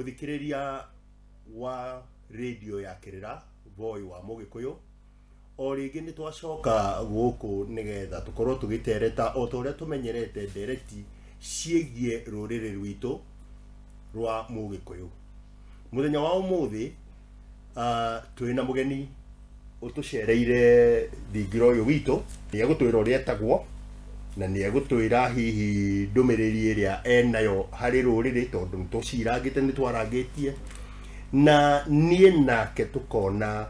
Mũthikĩrĩria wa rĩndiũ ya Kĩrĩra, Voi wa Mũgĩkũyũ, o rĩngĩ nĩ twacoka gũkũ nĩgetha tũkorwo tũgĩtereta o ta ũrĩa tũmenyerete ndereti ciĩgiĩ rũrĩrĩ rwitũ rwa Mũgĩkũyũ. Mũthenya wa ũmũthĩ twĩ na mũgeni ũtũcereire thingira ũyũ witũ. Nĩ egũtwĩra ũrĩa etagwo na nĩ egũtwĩra hihi ndũmĩrĩri ĩrĩa enayo harĩ rũrĩrĩ, tondũ nĩ tũcirangĩte, nĩ twarangĩtie na niĩ nake tũkona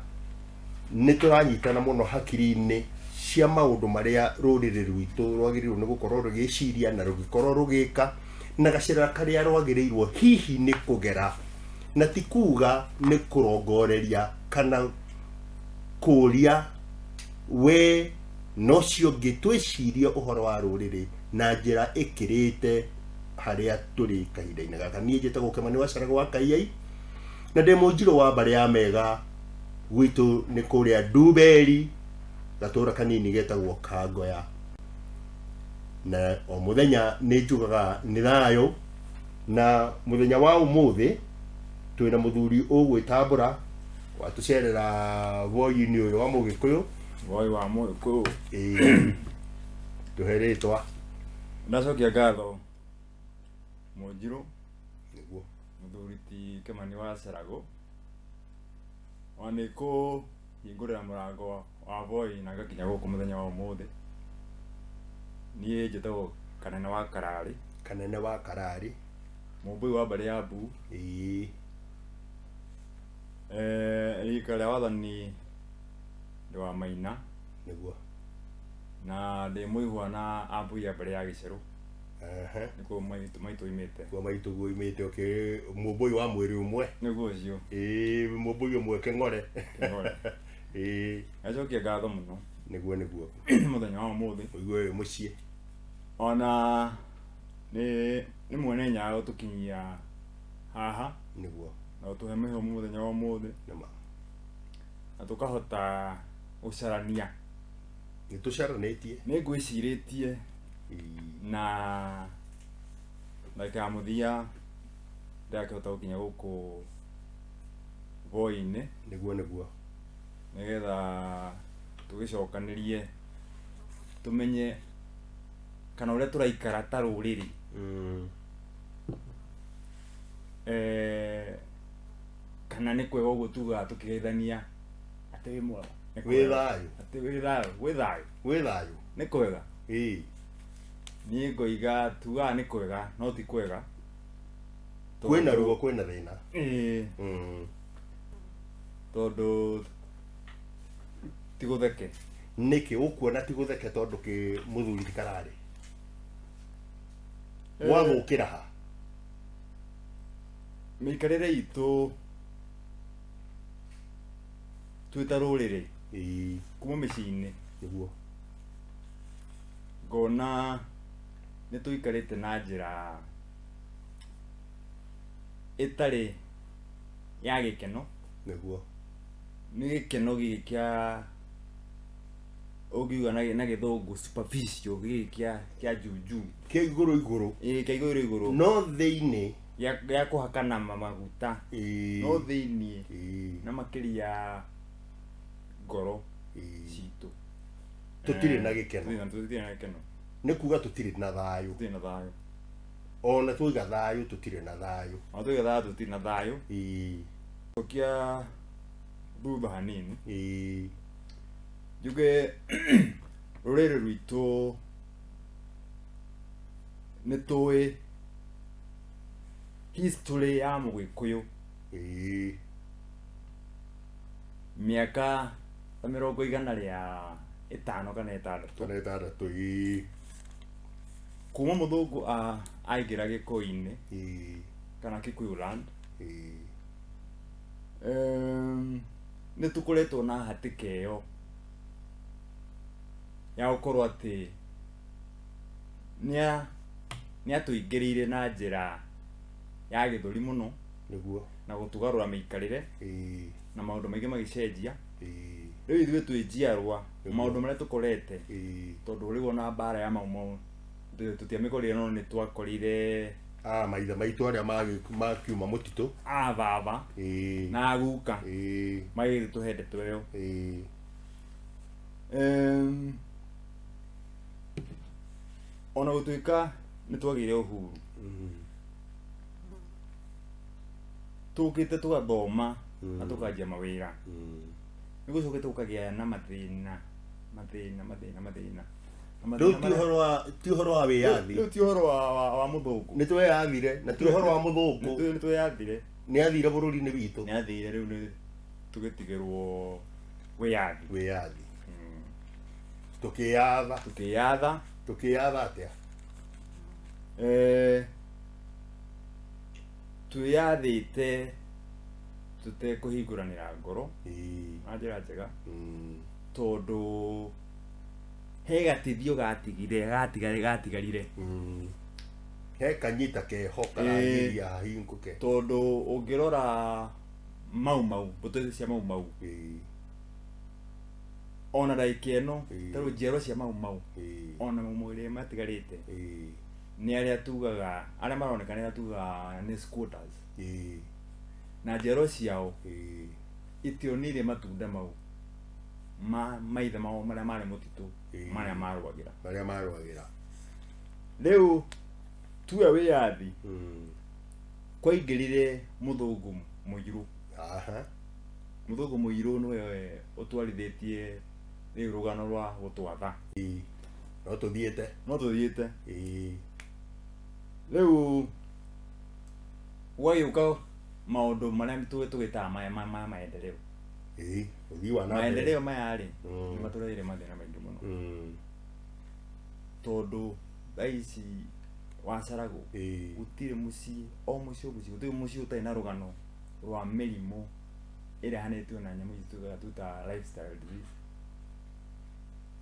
nĩ tũranyitana mũno hakiri-inĩ cia maũndũ marĩa rũrĩrĩ rwitũ rwagĩrĩirwo nĩ gũkorwo rũgĩciria na rũgĩkorwo rũgĩka na gacĩra karĩa rwagĩrĩirwo hihi nĩ kũgera, na ti kuga nĩ kũrongoreria kana kũria we na ũcio ũngĩ. Twĩcirie ũhoro wa rũrĩrĩ na njĩra ĩkĩrĩte harĩa tũrĩ kahinda-inĩ gaka. Niĩ njĩtagwo Kĩmani wa Carago wa Kaiyai na ndĩ mũnjirũ wa mbarĩ ya Mega. Gwitũ nĩ kũrĩa Nduberi, gatũra kanini getagwo Kangoya, na o mũthenya nĩ njugaga nĩ thayũ. Na mũthenya wa ũmũthĩ twĩna mũthuri ũgwĩtambũra watũcerera voi-inĩ ũyũ wa Mũgĩkũyũ. Voi wa Mũgĩkũyũ. Ĩĩ, tũhe rĩtwa. Ndacokia ngatho Mũnjirũ. Nĩguo. Mũthuri ti Kĩmani wa Cerago ona nĩ kũhingũrĩra mũrango wa Voi na ngakinya gũkũ mũthenya wa ũmũthĩ. Niĩ njĩtagwo Kanene wa Kararĩ. Kanene wa Kararĩ. Mũmbũi wa mbarĩ ya Mbu. Ĩĩ. Rika rĩa wathani ndĩ wa Maina. Nĩguo. Na ndĩ mũihwa na ambũi a mbarĩ ya Gĩcerũ. Nĩkuo maitũ oimĩte. Kuo maitũ guo oimĩte. Okay, mũmbũi wa mwĩrĩ ũmwe. Nĩguo ũcio. Ĩĩ, mũmbũi ũmwe kĩng'ore. Kĩng'ore. Ĩĩ. Ngacokia ngatho mũno. Nĩguo, nĩguo. Mũthenya wa ũmũthĩ. Ũigue wĩ mũciĩ. Ona nĩ mwene Nyaga gũtũkinyia haha. Nĩguo. Na gũtũhe mĩhũmũ mũthenya wa ũmũthĩ. Nĩma. Na tũkahota gũcarania. Nĩ tũcaranĩtie. Nĩ ngwĩcirĩtie na ndagĩka ya mũthia ndĩrakĩhota gũkinya gũkũ Voi-inĩ. Nĩguo, nĩguo. Nĩgetha tũgĩcokanĩrie tũmenye kana ũrĩa tũraikara ta rũrĩrĩ. Kana nĩ kwega ũguo tugaga tũkĩgeithania atĩ wĩ mwega. Nĩ Wĩ kwega. thayũ. Atĩ wĩ thayũ, wĩ thayũ. Wĩ thayũ. Nĩ kwega. Ĩĩ. Niĩ ngoiga tugaga nĩ kwega no ti kwega. Kwĩna ruo, kwĩna thĩna. Ĩĩ. Tondũ ti gũtheke. Nĩkĩ ũkuona ti gũtheke? Tondũ kĩ mũthuri ti kararĩ? Gwathũkĩra ha? Mĩikarĩre itũ twĩ ta rũrĩrĩ kuma mĩciĩ-inĩ. Nĩguo. Ngona nĩ tũikarĩte na njĩra ĩtarĩ ya gĩkeno. Nĩguo. Nĩ gĩkeno gĩkĩ kĩa ũngiuga na gĩthũngũ superficial, gĩkĩ kĩa juu juu. Kĩa igũrũ igũrũ. Ĩĩ, kĩa igũrũ igũrũ. No thĩinĩ. Gĩa kũhakana maguta. No thĩinĩ na makĩria ngoro citũ. Tũtirĩ na gĩkeno. Tũtirĩ na gĩkeno. Nĩ kuga tũtirĩ na thayũ. Tũtirĩ na thayũ. Ona twoiga thayũ tũtirĩ na thayũ. Ona twoiga thayũ tũtirĩ na thayũ. Cokia thutha hanini. Njuge rũrĩrĩ rwitũ nĩ tũĩ history ya Mũgĩkũyũ. Mĩaka ta 150 kana 60. Kana 60, ĩĩ. Kuma mũthũngũ aingĩra Gĩkũyũ-inĩ kana Kikuyu land. Nĩ tũkoretwo na hatĩka ĩyo ya gũkorwo atĩ nĩ atũingĩrĩire na njĩra ya gĩthũri mũno. Nĩguo. Na gũtũgarũra mĩikarĩre na maũndũ maingĩ magĩcenjia. Rĩu ithuĩ twĩ njiarwa maũndũ marĩa tũkorete, tondũ rĩu ona mbara ya Mau Mau tũtiamĩkorire no nĩ twakorire. Ah, maithe maitũ arĩa makiuma mũtitũ. A baba na aguka magĩtũhe ndeto ĩyo. Ona gũtuĩka nĩ twagĩire ũhuru, tũkĩte tũgathoma na tũkanjia mawĩra, nĩ gũcokete gũkagĩa na mathĩna mathĩna mathĩna mathĩna. Na Rĩu mathĩna ti marĩa- ũhoro wa ti ũhoro wa wĩyathi. Rĩu ti ũhoro wa mũthũngũ. Nĩ tweyathire na ti ũhoro wa mũthũngũ. Nĩ tweyathire. Nĩ athire bũrũri-inĩ witũ. Nĩ athire, rĩu nĩ tũgĩtigĩrwo wĩyathi. Wĩyathi. Tũkĩyatha. Tũkĩyatha. Tũkĩyatha atĩa? Twĩyathĩte tũtekũhingũranĩra ngoro na njĩra njega, tondũ he gatithio gatigire gatigarire. He kanyita keho karagiria hahingũke. Tondũ ũngĩrora Mau Mau, mbũtũ cia Mau Mau, ona ndagĩka ĩno, tarĩu njiarwa cia Mau Mau, ona Mau Mau ĩrĩa matigarĩte, nĩ arĩa tugaga, arĩa maroneka nĩ arĩa tugaga nĩ squatters, na njiarwa ciao itionire matunda mau ma maithe mao marĩa marĩ mũtitũ, marĩa marũagĩra. Marĩa marũagĩra. Rĩu tuwe wĩyathi, kwaingĩrire mũthũngũ mũirũ. Mũthũngũ mũirũ nĩwe ũtwarithĩtie rĩu rũgano rwa gũtwatha. No tũthiĩte. No tũthiĩte. Rĩu gwagĩũka maũndũ marĩa tũgĩtaga ma maendeleo. Ũthii wa na mbere. Maendeleo maya rĩ, nĩ matũreheire mathĩna maingĩ mũno. Tondũ thaa ici wacaragwo, gũtirĩ mũciĩ, o mũciĩ o mũciĩ, gũtirĩ mũciĩ ũtarĩ na rũgano rwa mĩrimũ ĩrehanĩtio na nyamũ ici twĩtaga lifestyle disease.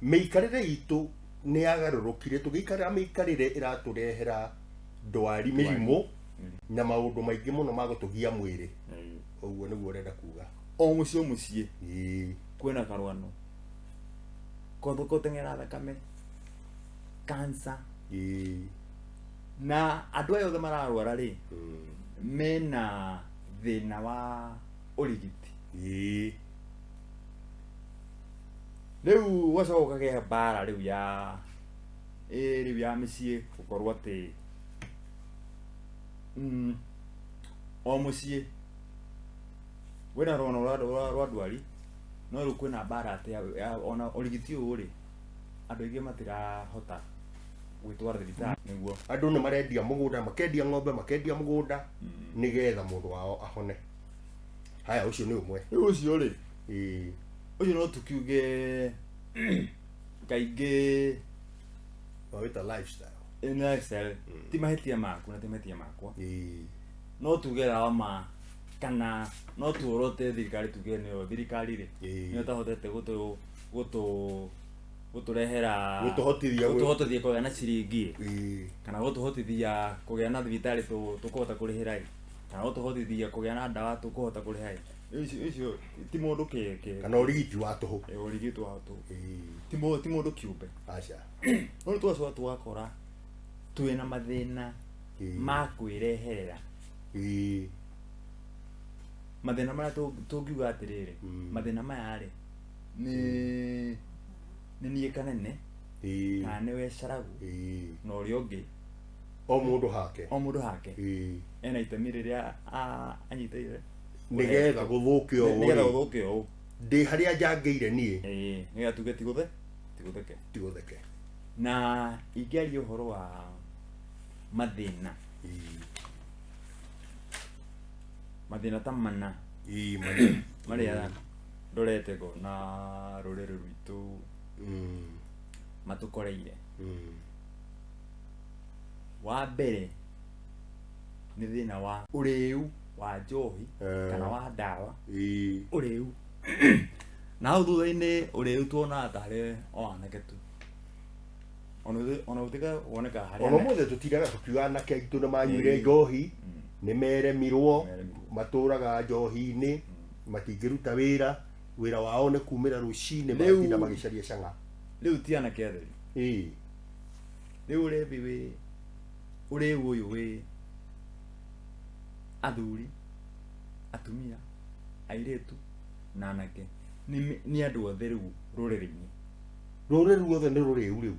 Mĩikarĩre itũ nĩ yagarũrũkire, tũgĩikara mĩikarĩre ĩratũrehera ndwari, mĩrimũ na maũndũ maingĩ mũno ma gũtũgia mwĩrĩ. Ũguo nĩguo ũrenda kuga. O mũciĩ o mũciĩ kwĩna karũgano gũteng'era thakame, cancer, na andũ aya othe mararwara rĩ, mena thĩna wa ũrigiti. Rĩu gwacoka gũkagĩa mbara rĩu ya rĩu ya mĩciĩ gũkorwo atĩ o mũciĩ kwĩna rũgano rwa ndwari, no rĩu kwĩna mbara atĩ ona ũrigiti ũyũ rĩ, andũ aingĩ matirahota gwĩtwara thibitarĩ nĩguo. Andũ nĩ marendia mũgũnda, makendia ng'ombe, makendia mũgũnda nĩgetha mũndũ wao ahone. Haya, ũcio nĩ ũmwe. Rĩu ũcio rĩ, ũcio no tũkiuge kaingĩ Wawĩta lifestyle. Nĩ lifestyle. Ti mahĩtia maku na ti mahĩtia makwa. No tuge lawama kana no tuorote thirikari, tuge nĩyo thirikari rĩ, nĩyo ĩtahotete gũtũrehera, Gũtũhotithia gũtũhotithia kũgĩa na ciringi, kana gũtũhotithia kũgĩa na thibitarĩ tũkũhota kũrĩhĩra ĩ, kana gũtũhotithia kũgĩa na ndawa tũkũhota kũrĩha ĩ. Icio ti mũndũ kĩ Kana ũrigiti wa tũhũ. Ũrigiti wa tũhũ. Ti mũndũ kĩũmbe. Aca. No nĩ twacoka tũgakora twĩna mathĩna ma kwĩreherera. Mathĩna marĩa tũngiuga atĩrĩrĩ, mathĩna maya rĩ, nĩ niĩ kanene, kana nĩwe Caragu, na ũrĩa ũngĩ. O mũndũ hake. O mũndũ hake. Ena itemi rĩrĩa anyitĩire. Nĩgetha gũthũke ũũ Nĩgetha rĩ. gũthũke ũũ. Ndĩ harĩa njangĩire niĩ. Nĩgetha tuge tigũtheke. Tigũtheke. Na ingĩaria ũhoro wa mathĩna. Mathĩna ta mana. Mana. Marĩa ndorete ngona rũrĩrĩ rwitũ matũkoreire. Wa mbere nĩ thĩna wa ũrĩu wa njohi kana wa ndawa. Ũrĩu. Na hau thutha-inĩ ũrĩu tuonaga tarĩ o anake tu. Ona gũtuĩka wonekaga harĩ Ona anake. ũmũthĩ tũtindaga tũkiuga anake aitũ nĩ manyuire njohi, nĩ meremirwo, Meremirwo. matũraga njohi-inĩ, matingĩruta wĩra, wĩra wao nĩ kumĩra rũcinĩ, Rĩu magatinda magĩcaria cang'a. Rĩu ti anake atheri. Rĩu ũrebi wĩ, ũrĩu ũyũ wĩ Athuri, atumia, airĩtu na anake, nĩ andũ othe rĩu rũrĩrĩ-inĩ. Rũrĩrĩ ruothe nĩ rũrĩu rĩu.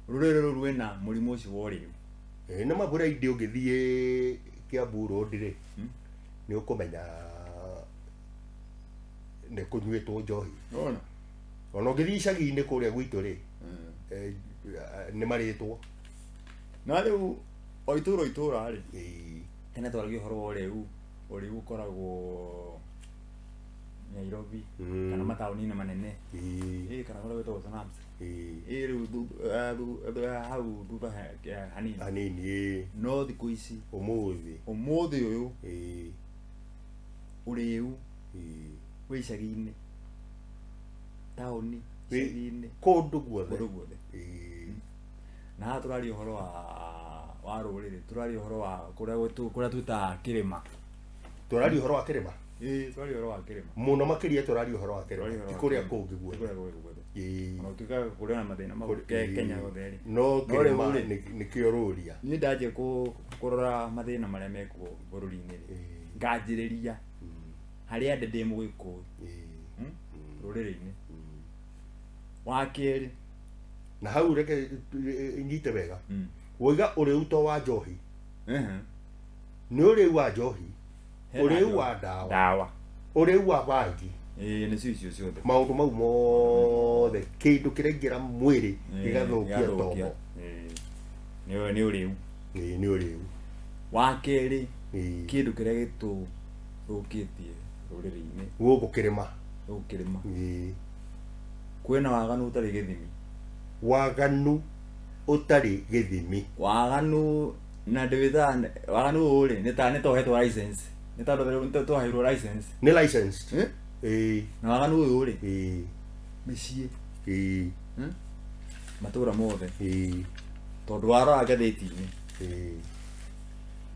Rũrĩrĩ rũu rwĩna mũrimũ ũcio wa ũrĩu. Ĩ, nĩ mabura indĩ ũngĩthiĩ Kiambu Road rĩ, nĩ ũkũmenya nĩ kũnyuĩtwo njohi. Wona? Ona ũngĩthiĩ icagi-inĩ kũrĩa gwitũ rĩ, nĩ marĩtwo. Na rĩu o itũra o itũra rĩ, Ĩĩ. Tene twaragia ũhoro wa ũrĩu, ũrĩu ũkoragwo Nairobi kana mataũni-inĩ manene. Ĩĩ. Ĩĩ, kana kũrĩa gwĩtagwo slums. Ĩĩ. Ĩĩ, rĩu hau thutha hanini. Hanini, ĩĩ. No thikũ ici, Ũmũthĩ. Ũmũthĩ ũyũ, Ĩĩ. Ũrĩu Ĩĩ. wĩ icagi-inĩ, taũni, Wĩ icagi-inĩ, kũndũ guothe. Kũndũ guothe. Ĩĩ. Na haha tũraria ũhoro wa rũrĩrĩ, tũraria ũhoro wa kũrĩa twĩtaga kĩrĩma. Tũraria ũhoro wa kĩrĩma? Ĩĩ, tũraria ũhoro wa kĩrĩma. Mũno makĩria tũraria ũhoro wa kĩrĩma, Tũraria ũhoro ti wa kũrĩa kĩrĩma. kũngĩ Ti guothe. kũrĩa kũngĩ guothe. Ĩĩ. Ona gũtuĩka kũrĩ na mathĩna mau Ĩĩ. Kenya yothe rĩ. No No kĩrĩma rĩu rĩ, nĩkĩo rũria. Niĩ ndanjia kũrora mathĩna marĩa mekuo bũrũri-inĩ rĩ, Ĩĩ. nganjĩrĩria harĩa ndĩ ndĩ Mũgĩkũyũ. Ĩĩ. Rũrĩrĩ-inĩ. Wa kerĩ. Na hau reke nyite wega. Woiga ũrĩu to wa njohi. Nĩ ũrĩu wa njohi, Hena ũrĩu njohi. wa ndawa. Ndawa. Ũrĩu wa bangi. Ĩĩ, nĩcio icio ciothe. Maũndũ mau mothe, kĩndũ kĩraingĩra mwĩrĩ Ĩĩ, gĩgathũkia gĩgathũkia. tombo. Ĩĩ. Nĩ ũrĩu. Ĩĩ, nĩ ũrĩu. Wa kerĩ, Ĩĩ. kĩndũ kĩrĩa gĩtũthũkĩtie rũrĩrĩ-inĩ. Gũkũ kĩrĩma. Gũkũ kĩrĩma. Ĩĩ. Kwĩna waganu ũtarĩ gĩthimi. Waganu ũtarĩ gĩthimi. Waganu na ndĩwĩtaga waganu ũyũ rĩ, nĩ ta nĩ tohetwo license. Nĩ ta tondũ twaheirwo license. Nĩ licensed. Eh? Ĩĩ. Na waganu ũyũ rĩ, Ĩĩ. mĩciĩ. Ĩĩ. Matũra mothe. Ĩĩ. Tondũ warora ngathĩti-inĩ. Ĩĩ.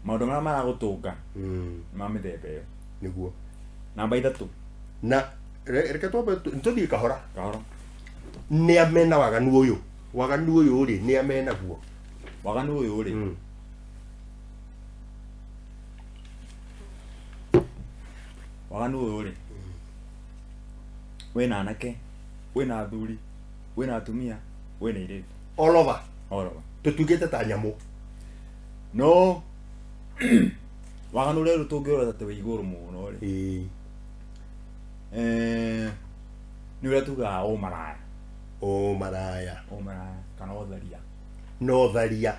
Maũndũ marĩa maragũtũnga nĩ ma mĩthemba ĩyo. Nĩguo. Namba ithatũ. Na reke twambe tũthiĩ kahora. Kahora. Nĩ a mena waganu ũyũ? Waganu ũyũ rĩ, nĩ a menaguo? Waganu ũyũ rĩ. Waganu ũyũ rĩ. Wĩna anake, wĩna athuri, wĩna atumia, wĩna airĩtu. All over. All over. Tũtuĩkĩte ta nyamũ. No waganu ũrĩa rĩu tũngĩrora ta wĩ igũrũ mũno rĩ. Ĩĩ. Nĩ ũrĩa tugaga ũmaraya. Ũmaraya. Ũmaraya kana ũtharia. Na ũtharia.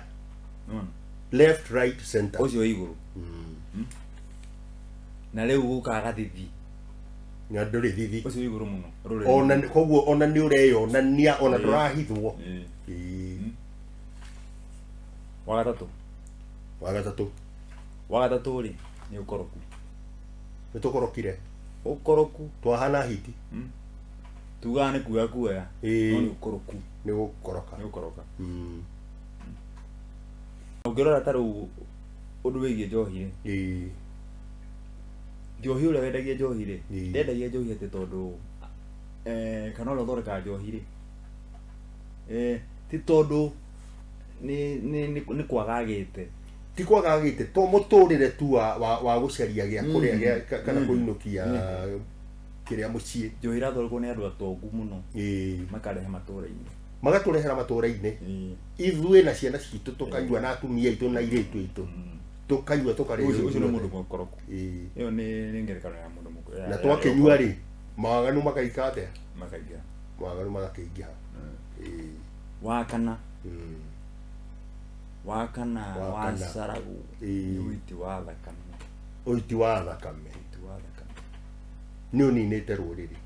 Left, right, center. Ũcio wĩ igũrũ. Na rĩu gũkaga gathithi. Na ndũrĩ thithi. Ũcio wĩ igũrũ mũno. Rũrĩrĩ. Ona koguo ona nĩ ũreyonania, ona Ĩĩ. ndũrahithwo. Ĩĩ. Ĩĩ. Wa gatatũ. Wa gatatũ. Wa gatatũ rĩ, nĩ ũkoroku. Nĩ tũkorokire. Ũkoroku. Twahana hiti. Tugaga nĩ kuoya kuoya. Ĩĩ. No nĩ ũkoroku. Nĩ gũkoroka. Nĩ gũkoroka. Ũngĩrora ta rĩu ũndũ wĩgiĩ njohi rĩ. Ĩĩ. Njohi ũrĩa wendagia njohi rĩ, Ĩĩ. ndendagia njohi atĩ tondũ, kana ũrĩa ũthondekaga njohi rĩ, ti tondũ nĩ kwaga agĩte. Ti kwaga agĩte, to mũtũrĩre tu wa gũcaria gĩa kũrĩa gĩa kana kũinũkia kĩrĩa mũciĩ. Njohi irathondekwo nĩ andũ atongu mũno. Ĩĩ. Makarehe matũra-inĩ. Magatũrehera matũra-inĩ. Ĩĩ. Ithuĩ na ciana citũ tũkanyua na atumia aitũ na airĩtu aitũ. Tũkanyua tũkarĩa. Ũcio nĩ mũndũ mũkoroku. Ĩĩ. Ĩyo nĩ ngerekano ya mũndũ mũkoroku. Na twakĩnyua rĩ, mawaganu makaika atĩa? Makaingĩha. Mawaganu magakĩingĩha. Ĩĩ. Wa kana. Wa kana, Wa wa kana. caragu. Ĩĩ. Nĩ ũiti wa thakame. Ũiti wa thakame. Ũiti wa thakame. Nĩ ũninĩte rũrĩrĩ.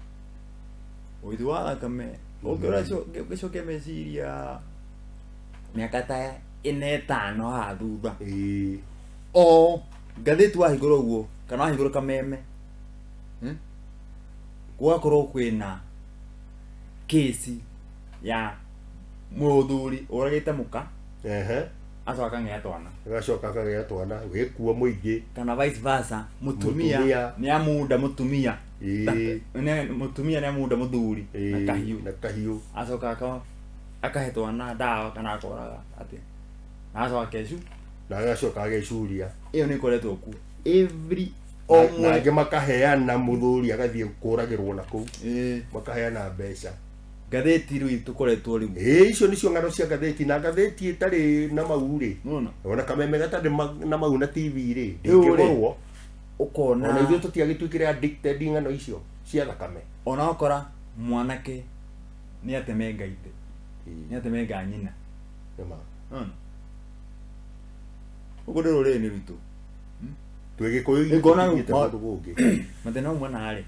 Ũiti wa thakame. Ũngĩcokia meciria mĩaka ta ĩna ĩtano haha thutha. Ĩĩ. O ngathĩti wahingũra ũguo kana wahingũra kameme, Gũgakorwo kwĩna kesi ya mũthuri ũragĩte mũka. Ehe. Acoka akagĩa twana. Agacoka akagĩa twana, wĩkuo mũingĩ. Kana vice versa, mũtumia Mũtumia. nĩ amunda mũtumia. Ĩĩ. Mũtumia nĩ amunda mũthuri na Ĩĩ, kahiũ. na kahiũ. Acoka akahe twana ndawa kana akoraga atĩ. Na acoka kecu. Na agacoka agecuria. Ĩyo nĩ ĩkoretwo kuo every o Na mwe angĩ makaheana mũthuri agathiĩ kũragĩrwo na kũu. Ĩĩ. Makaheana mbeca. Ngathĩti rĩu tũkoretwo rĩu. Ĩĩ, icio nĩcio ng'ano cia ngathĩti, na ngathĩti ĩtarĩ na mau rĩ, Nĩwona? ona kameme gatarĩ na mau na TV rĩ, Rĩu rĩ, ndĩngĩgũrwo. Ũkona Ona ithuĩ tũtiagĩtuĩkire addicted ng'ano icio cia thakame. Ona wakora mwanake nĩ atemenga ithe, nĩ atemenga nyina. Nĩma. Nĩwona? Gũkũ nĩ rũrĩrĩ-inĩ rwitũ. Twĩ Gĩkũyũ-inĩ Ngona tũthiĩte kũndũ kũngĩ. Mathĩna mau mwana rĩ,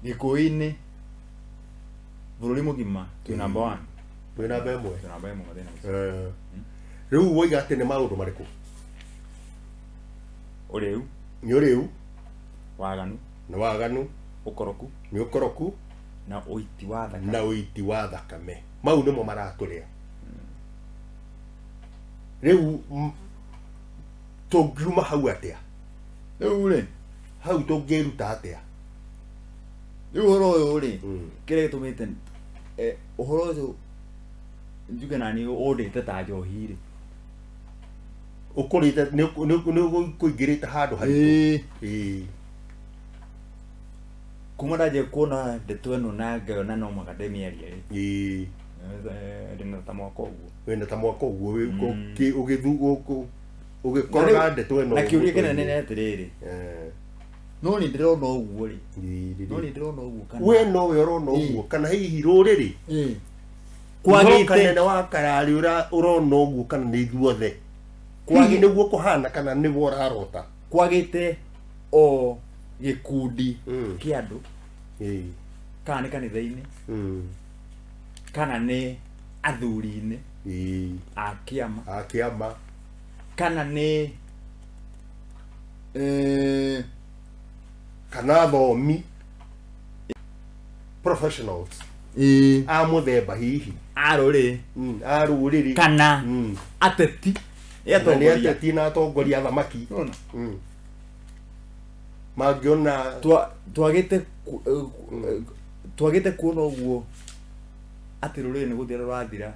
Gĩkũyũ-inĩ bũrũri mũgima twĩ number one. Twĩ namba ĩmwe. Twĩ namba ĩmwe mathĩna macio. Eh, rĩu woiga atĩ nĩ maũndũ marĩkũ? Ũrĩu. Nĩ ũrĩu. Waganu. Nĩ waganu. Ũkoroku. Nĩ ũkoroku. Na ũiti wa thakame. Na ũiti wa thakame. Mau nĩmo maratũrĩa. Rĩu tũngiuma hau atĩa? Rĩu rĩ, hau tũngĩruta atĩa? Rĩu ũhoro ũyũ rĩ, kĩrĩa gĩtũmĩte, ũhoro ũyũ njuge nani ũndĩte ta njohi rĩ. Ũkũrĩte, nĩ ũkũingĩrĩte handũ haritũ. Ĩĩ. Kuma ndanjia kuona ndeto ĩno na ngayona no mũhaka ndĩmĩarie rĩ. Ndĩna ta mwaka ũguo. Wĩna ta mwaka ũguo, ũgĩkoraga ndeto ĩno. Na kĩũria kĩnene nĩ atĩrĩrĩ. No nĩ ndĩrona ũguo rĩ. No nĩ ndĩrona ũguo kana. We nowe ũrona ũguo kana hihi rũrĩrĩ? Kwagĩte. Kanene wa kararĩ ũrona ũguo kana nĩ ithuothe? Hihi nĩguo kũhana kana nĩguo ũrarota? Kwagĩte o gĩkundi kĩa andũ. Kana nĩ kanitha-inĩ. Kana nĩ athuri-inĩ. A kĩama. A kĩama. Kana nĩ, kana athomi professionals. A mũthemba hihi. A rũrĩrĩ. A rũrĩrĩ. Kana ateti. Nĩ ateti na atongoria athamaki. Nona. Mangĩona Twagĩte kuona ũguo atĩ rũrĩrĩ nĩ gũthira rũrathira.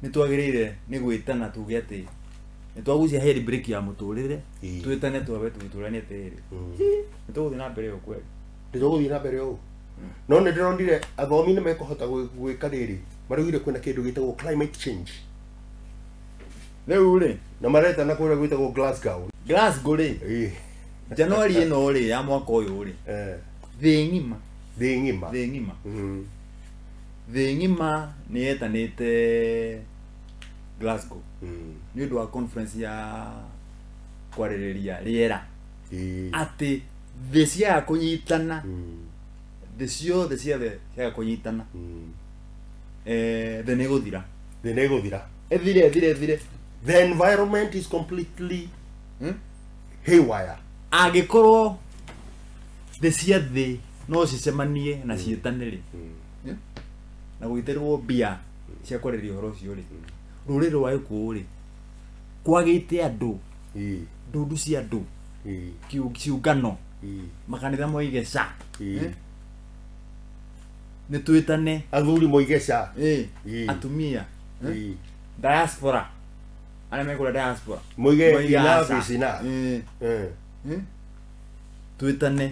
Nĩ twagĩrĩire nĩ gwĩtana tuge atĩ nĩ twagucia head break ya mũtũrĩre. Twĩtane twambe tũtũranie atĩrĩrĩ. Nĩ tũgũthiĩ na mbere ũũ kweli. Nĩ tũgũthiĩ na mbere ũũ. No nĩ ndĩronire athomi nĩ mekũhota gwĩka rĩrĩ. Maraugire kwĩna kĩndũ gĩtagwo climate change. Rĩu rĩ. Na maretana kũrĩa gwĩtagwo Glasgow. Glasgow rĩ. January ĩno rĩ ya mwaka ũyũ rĩ. Thĩ ng'ima. Thĩ ng'ima. Thĩ ng'ima. Thĩ ng'ima nĩ yetanĩte Glasgow. Nĩ ũndũ wa conference ya kwarĩrĩria rĩera. Atĩ thĩ ciaga kũnyitana. Thĩ ciothe ciothe ciaga kũnyitana. Thĩ nĩ ĩgũthira. Thĩ nĩ ĩgũthira. Ĩthire, ĩthire, ĩthire. The environment is completely haywire. Angĩkorwo thĩ cia thĩ no cicemanie na ciĩtane rĩ. Na gũgĩterwo mbia cia kwarĩrĩria ũhoro ũcio rĩ. Rũrĩrĩ rwa Gĩkũyũ rĩ, kwagĩte andũ, ndundu cia andũ, ciũngano, makanitha moige ca. Nĩ twĩtane. Athuri moige ca. Atumia. Diaspora. Arĩa mekũrĩa diaspora. Moige Moige enough aca. is enough. Twĩtane.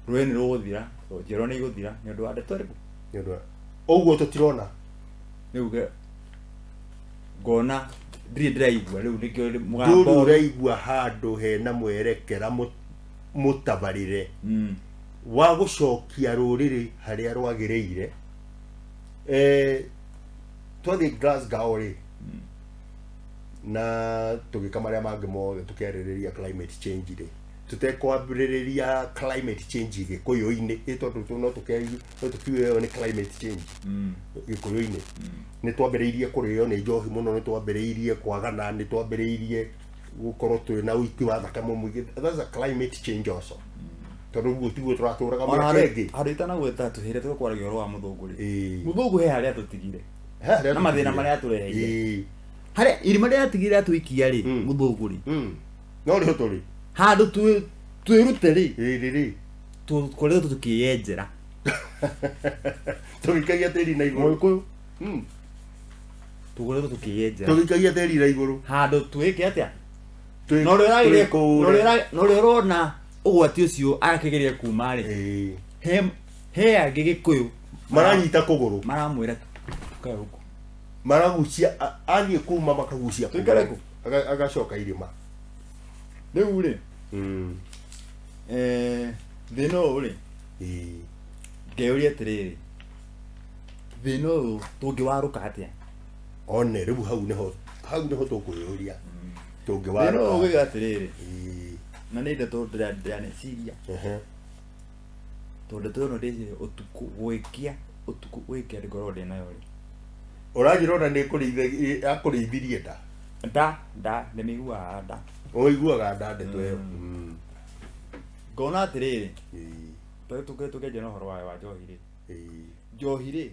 Rũĩ nĩ rũgũthira, njiarwa nĩ igũthira nĩ ũndũ wa ndeto ĩrĩkũ? Nĩ ũndũ wa ũguo tũtirona. Rĩu ngona ndirĩ ndĩraigua rĩu nĩkĩo mũgambo. Ndũrĩ ũraigua handũ hena mwerekera mũtabarĩre wa gũcokia rũrĩrĩ harĩa rwagĩrĩire. Twathiĩ Glasgow rĩ, na tũgĩka marĩa mangĩ mothe tũkĩarĩrĩria climate change rĩ, tũtekwambĩrĩria climate change Gĩkũyũ-inĩ, ĩ tondũ no tũkiuge ĩyo nĩ climate change Gĩkũyũ-inĩ. Nĩ twambĩrĩirie kũrĩo nĩ njohi mũno, nĩ twambĩrĩirie kwagana, nĩ twambĩrĩirie gũkorwo twĩna ũiti wa thakame mũingĩ. That's a climate change also. Tondũ ũguo tiguo tũratũraga Ona mĩaka ĩngĩ. handũ itanagweta tũhĩre tũkwaragia ũhoro wa mũthũngũ rĩ. Mũthũngũ he harĩa atũtigire. He harĩa Na mathĩna atũtigire. marĩa atũreheire. Harĩa irima rĩrĩa atigire atũikia rĩ, mũthũngũ rĩ. No rĩho tũrĩ. Handũ twĩrute rĩ. Ĩĩ, rĩ. Tũkoretwo tũkĩyenjera. Tũgĩikagia tĩri na igũrũ. Mũgĩkũyũ. Tũkoretwo tũkĩyenjera Tũgĩikagia tĩri na igũrũ. Handũ twĩke atĩa? Twĩ- Na ũrĩa ũragĩria- twĩkũũre. na ũrĩa ũrona ũgwati ũcio arakĩgeria kuma rĩ, he angĩ Gĩkũyũ Maranyita kũgũrũ. Maramwĩra tukae gũkũ. Maragucia athiĩ kuma makagucia Tũikare kũgũrũ. kũ? Agacoka irĩma. Rĩu rĩ, thĩna ũyũ rĩ, ngeyũria atĩrĩrĩ, thĩna ũyũ tũngĩwarũka atĩa? One rĩu hau nĩho tũkwĩyũria. Thĩna ũyũ Tũngĩwarũka. Ũgĩga atĩrĩrĩ, na nĩ ndeto ndĩraneciria, tondũ ndeto ĩno ndĩciria ũtukũ gwĩkia, ũtukũ gwĩkia ndĩngorwo ndĩ nayo rĩ. Ũranjĩra ona nĩ akũrĩithirie nda. Nda ndĩmĩiguaga nda. Ũiguaga nda ndeto ĩyo. Ngona atĩrĩrĩ, tũkĩanjia na ũhoro wayo wa njohi rĩ, njohi rĩ,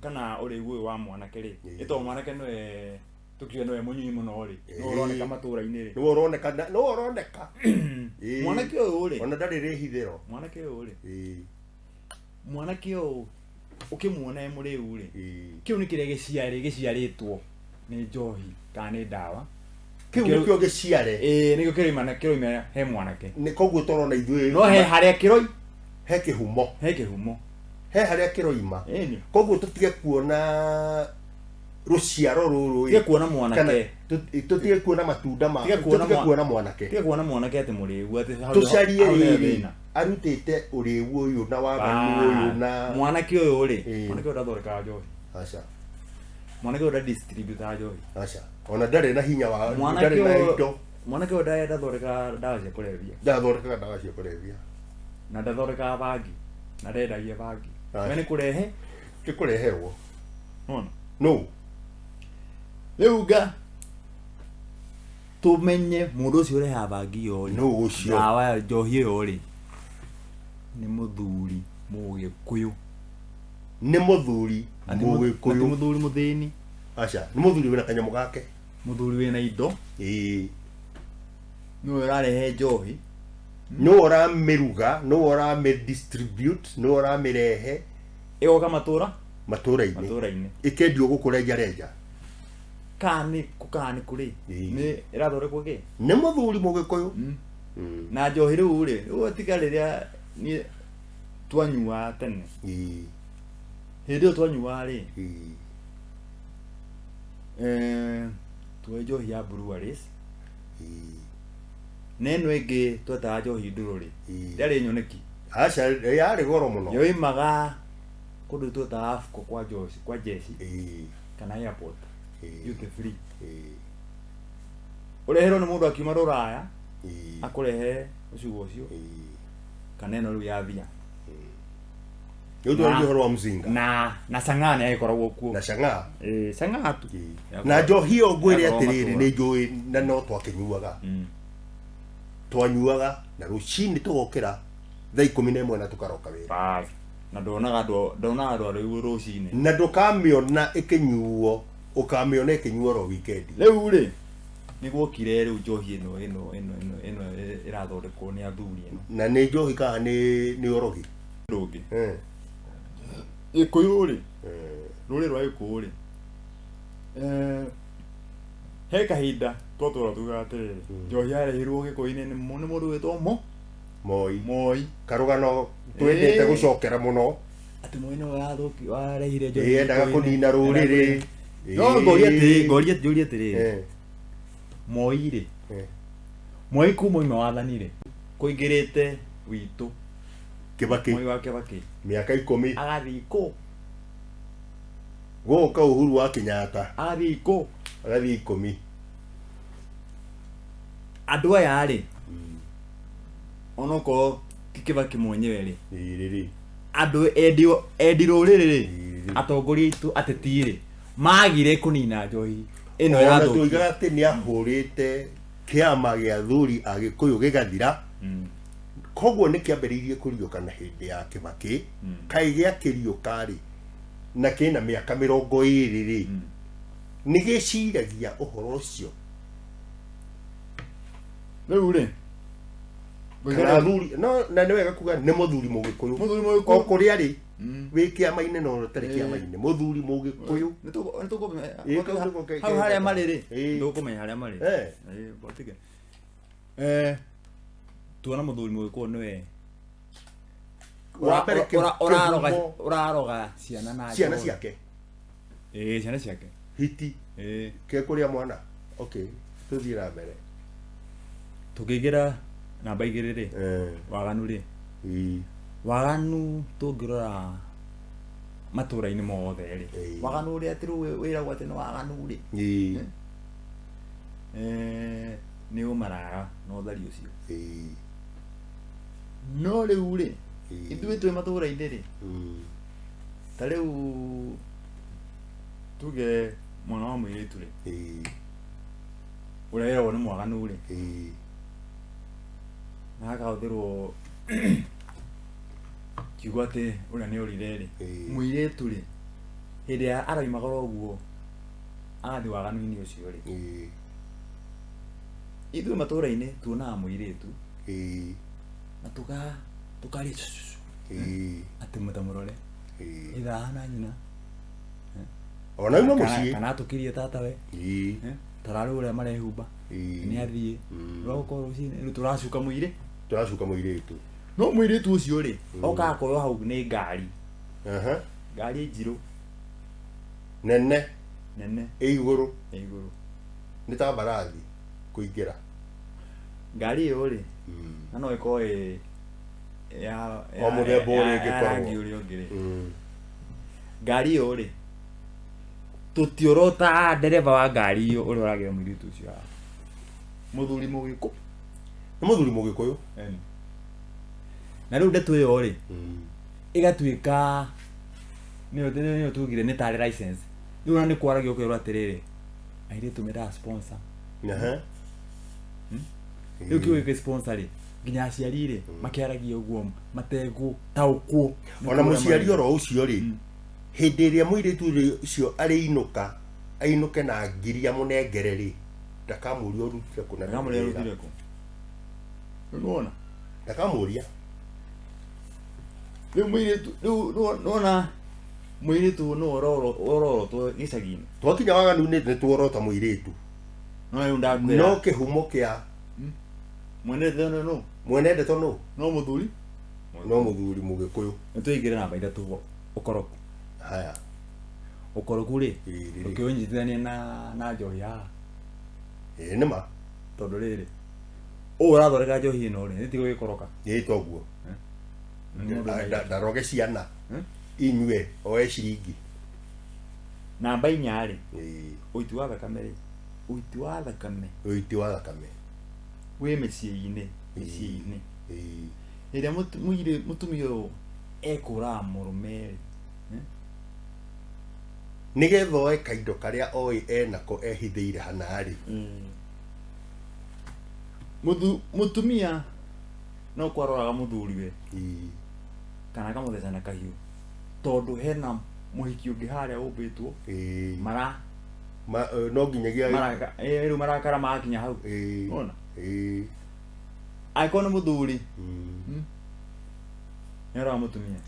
kana ũrĩu ũyũ wa mwanake rĩ, nĩ tondũ mwanake nĩwe tũkiuga nĩwe mũnyui mũno rĩ, nĩwe ũroneka matũra-inĩ rĩ. Nĩwe ũroneka nĩwe ũroneka. Mwanake ũyũ rĩ, Ona ndarĩ rĩhithĩro. Mwanake ũyũ rĩ, mwanake ũyũ ũkĩmuona e mũrĩu rĩ, kĩu nĩ kĩrĩa gĩciarĩtwo nĩ njohi kana nĩ ndawa. Kĩu nĩkĩo gĩciare. Ĩĩ, nĩkĩo kĩroima kĩroima he mwanake. Nĩ koguo tũrona ithuĩ. No he harĩa kĩroi He kĩhumo. He kĩhumo. He harĩa kĩroima. Ĩni. Koguo tũtige kuona rũciaro rũrũ ĩ, Tige kuona kana mwanake. Tũtige kuona matunda ma Tige kuona tũtige kuona mwanake. Tige kuona mwanake atĩ mũrĩu atĩ Tũcarie hau nĩho rĩrĩ thĩna. Arutĩte ũrĩu ũyũ na waganu ũyũ na Mwanake ũyũ rĩ, mwanake ũyũ ndathondekaga njohi. Aca. Mwanake ũyũ ndadistributaga njohi. Aca, ona ndarĩ na hinya wa Mwanake ndarĩ na ũyũ indo. Mwanake ũyũ ndathondekaga ndawa cia kũrebia. Ndathondekaga ndawa cia kũrebia. Na ndathondekaga bangi na ndendagia bangi. Aca. We nĩ kũrehe. Nĩ kũreherwo. Nona no rĩu nga tũmenye mũndũ ũcio ũrehaga bangi ĩyo rĩ, No ũcio. Ndawa ya njohi ĩyo rĩ, nĩ mũthuri Mũgĩkũyũ. Nĩ mũthuri Na ti Mũgĩkũyũ. Mũthuri mũthĩni. Aca, nĩ mũthuri wĩna kanyamũ gake. Mũthuri wĩna indo. Nĩwe ũrarehe njohi. Nĩwe ũramĩruga, nĩwe ũramĩ-distribute, nĩwe ũramĩrehe. Ĩgoka matũra. Matũra-inĩ. Matũra-inĩ. Ĩkendio gũkũ renja renja. Kana nĩ kũrĩ nĩ ĩrathondekwo kĩ. Nĩ mũthuri Mũgĩkũyũ. Na njohi rĩu rĩ, rĩu tiga rĩrĩa niĩ twanyuaga tene, hĩndĩ ĩyo twanyuaga rĩ, tuoe njohi ya breweries na ĩno ĩngĩ twetaga njohi ndũrũ rĩ, ndĩarĩ nyoneki. Aca, yarĩ goro mũno. Yoimaga kũndũ twetaga Afco kwa Joshi, kwa jeshi kana airport, duty free, ũreherwo nĩ mũndũ akiuma rũraya, akũrehe ũcugo ũcio kana ĩno rĩu ya thia. Rĩu twarĩrie ũhoro wa mzinga. Na chang'aa nĩ yagĩkoragwo kuo. Na chang'aa. Ĩĩ, chang'aa tu. Na njohi ĩyo ngwĩre Yakoragwo atĩrĩrĩ, matũra. Nĩ njũĩ na no twakĩnyuaga. Twanyuaga na rũcinĩ tũgokĩra thaa 11 na tũkaroka wĩra. Bas. Na ndonaga andũ arĩu rũcinĩ. Na ndũkamĩona ĩkĩnyuo, ũkamĩona ĩkĩnyuo ro weekend. Rĩu rĩ, nĩ gwokire rĩu njohi ĩno ĩrathondekwo nĩ athuri ĩno. Na nĩ njohi kana nĩ ũrogi? Ndũngĩ Gĩkũyũ rĩ, rũrĩrĩ rwa Gĩkũyũ rĩ, he kahinda twatũra tugaga atĩrĩrĩ, njohi yarehirwo Gĩkũyũ-inĩ nĩ mũndũ wĩtwo Mo Moi. Moi. Karũgano twendete gũcokera mũno. Atĩ Moi nĩwe wathũki warehire njohi Ĩĩ, endaga Gĩkũyũ-inĩ. kũnina rũrĩrĩ. No ngoria atĩrĩ, ngoria njũrie atĩrĩrĩ, Moi rĩ, Moi kuma oima wathani rĩ, kũingĩrĩte witũ Kĩbakĩ. Moi wa Kĩbakĩ. Mĩaka 10. Agathiĩ kũ? Gũka Uhuru wa Kenyatta. Agathiĩ kũ? Agathiĩ 10. Andũ aya rĩ, onokorwo ti Kĩbakĩ mwenyewe rĩ, Rĩrĩ. Andũ endi rũrĩrĩ rĩ, atongoria aitũ ateti rĩ, magire kũnina njohi ĩno Ona ĩrathũkia. tuigaga atĩ nĩ ahũrĩte kĩama gĩa athuri a Gĩkũyũ gĩgathira. Koguo nĩ kĩambĩrĩirie kũriũka na hĩndĩ ya Kĩbakĩ. Kaĩ gĩakĩriũka rĩ, na kĩna mĩaka 20 rĩ, nĩ gĩciragia ũhoro ũcio? Rĩu rĩ, Kana athuri no na nĩ wega kuga nĩ mũthuri Mũgĩkũyũ. Mũthuri Mũgĩkũyũ. O kũrĩa rĩ. Wĩ kĩama-inĩ na ũtarĩ kĩama-inĩ, mũthuri Mũgĩkũyũ. Nĩ tũkũmenya Ĩĩ, kau nĩko hau harĩa marĩ rĩ. Ĩĩ. Tũkũmenya harĩa marĩ. Ĩĩ, botige. Tuona mũthuri Mũgĩkũyũ nĩwe Wa mbere ũraroga kĩhumo ũraroga ciana na ciana njohi. ciake. Ĩĩ, ciana ciake. Hiti Ĩĩ. kekũrĩa mwana. Okay, tũthiĩ na mbere. Tũkĩingĩra namba 2 rĩ, waganu rĩ, waganu tũngĩrora matũra-inĩ mothe rĩ, waganu ũrĩa atĩ rĩu wĩragwo atĩ nĩ waganu rĩ, nĩ ũmaraya na ũthari ũcio. No rĩu rĩ, ithuĩ twĩ matũra-inĩ rĩ, ta rĩu tuge mwana wa mũirĩtu rĩ, ũrĩa wĩragwo nĩ mwaganu rĩ, na akahũthĩrwo kiugo atĩ ũrĩa nĩ orire rĩ, mũirĩtu rĩ, hĩndĩ ĩrĩa aroimagara ũguo agathiĩ waganu-inĩ ũcio rĩ, ithuĩ matũra-inĩ tuonaga mũirĩtu na tũkaria cucucu atĩ mũtamũrore itha ahana nyina Ona uma mũciĩ. Kana atũkĩrie tatawe, tararĩ ũrĩa marehumba, nĩ athiĩ rũgũkorwo rũcinĩ rĩu tũracuka mũirĩ Tũracuka mũirĩtu. No mũirĩtu ũcio rĩ, okaga kuoywo hau nĩ ngari, ngari njirũ nene nene ĩ igũrũ ya igũrũ. Nĩ ta mbarathi kũingĩra. Ngari ĩyo rĩ, na no ĩkorwo ĩ ya O mũthemba ũrĩa ya ĩngĩkorwo. Rangi ũrĩa ũngĩ rĩ, ngari ĩyo rĩ, tũtiorota ndereba wa ngari ĩyo ũrĩa ũragĩra mũirĩtu ũcio haha mũthuri Mũgĩkũ. Nĩ mũthuri Mũgĩkũyũ. Eni. Na rĩu ndeto ĩyo rĩ, ĩgatuĩka nĩyo tugire nĩ tarĩ license. Rĩu ona nĩ kwaragio ũkerwo atĩrĩrĩ, airĩtu mendaga sponsor. Rĩu kiugo gĩkĩ sponsor rĩ, nginya aciari rĩ makĩaragia ũguo mategũtaũkwo nĩ Ona kũrĩa mũciari marĩ. oro ũcio rĩ, hĩndĩ ĩrĩa mũirĩtu ũcio arĩinũka, ainũke na ngiri amũnengere rĩ, ndakamũria ũrutire kũ na Ndakamũria ndũrĩ wĩra. ũrutire kũ. Rĩu nĩwona Ndakamũria. Rĩu mũirĩtu rĩu nĩwona mũirĩtu nĩ ororotwo gĩcagi-inĩ. Twakinya waganu-inĩ nĩ tuorota mũirĩtu. No rĩu ndakwĩra No kĩhumo kĩa mwene ndeto no mwene ndeto nũ? No mũthuri. No mũthuri Mũgĩkũyũ. Nĩ tũingĩre namba 3, ũkoroku. Haya. Ũkoroku rĩ, Ĩĩ, rĩrĩ. ũkĩũnyitithania na njohi haha. Ĩĩ, nĩ ma. Tondũ rĩrĩ, ũũ ũrathondeka njohi ĩno rĩ, nĩ tiga gũgĩkoroka. Ĩĩ, toguo. Na nĩ mũndũ Ndaroge ciana inyue oe ciringi. Namba 4 rĩ, Ĩĩ. ũiti wa thakame rĩ, ũiti wa thakame ũiti wa thakame wĩ mĩciĩ-inĩ, mĩciĩ-inĩ. Ĩĩ. Hĩndĩ ĩrĩa mũtumia ũyũ ekũraga mũrũme rĩ, nĩgetha oe kaindo karĩa oĩ enako ehithĩire hana rĩ. Mũtumia no kwaroraga mũthuriwe Ĩĩ. kana akamũtheca na kahiũ, tondũ hena mũhiki ũngĩ harĩa ũmbĩtwo. Ĩĩ. Mara No nginyagia maraka rĩu marakara makinya hau. Ĩĩ. Ona. Ĩĩ. Angĩkorwo nĩ mũthuri, nĩ aroraga mũtumia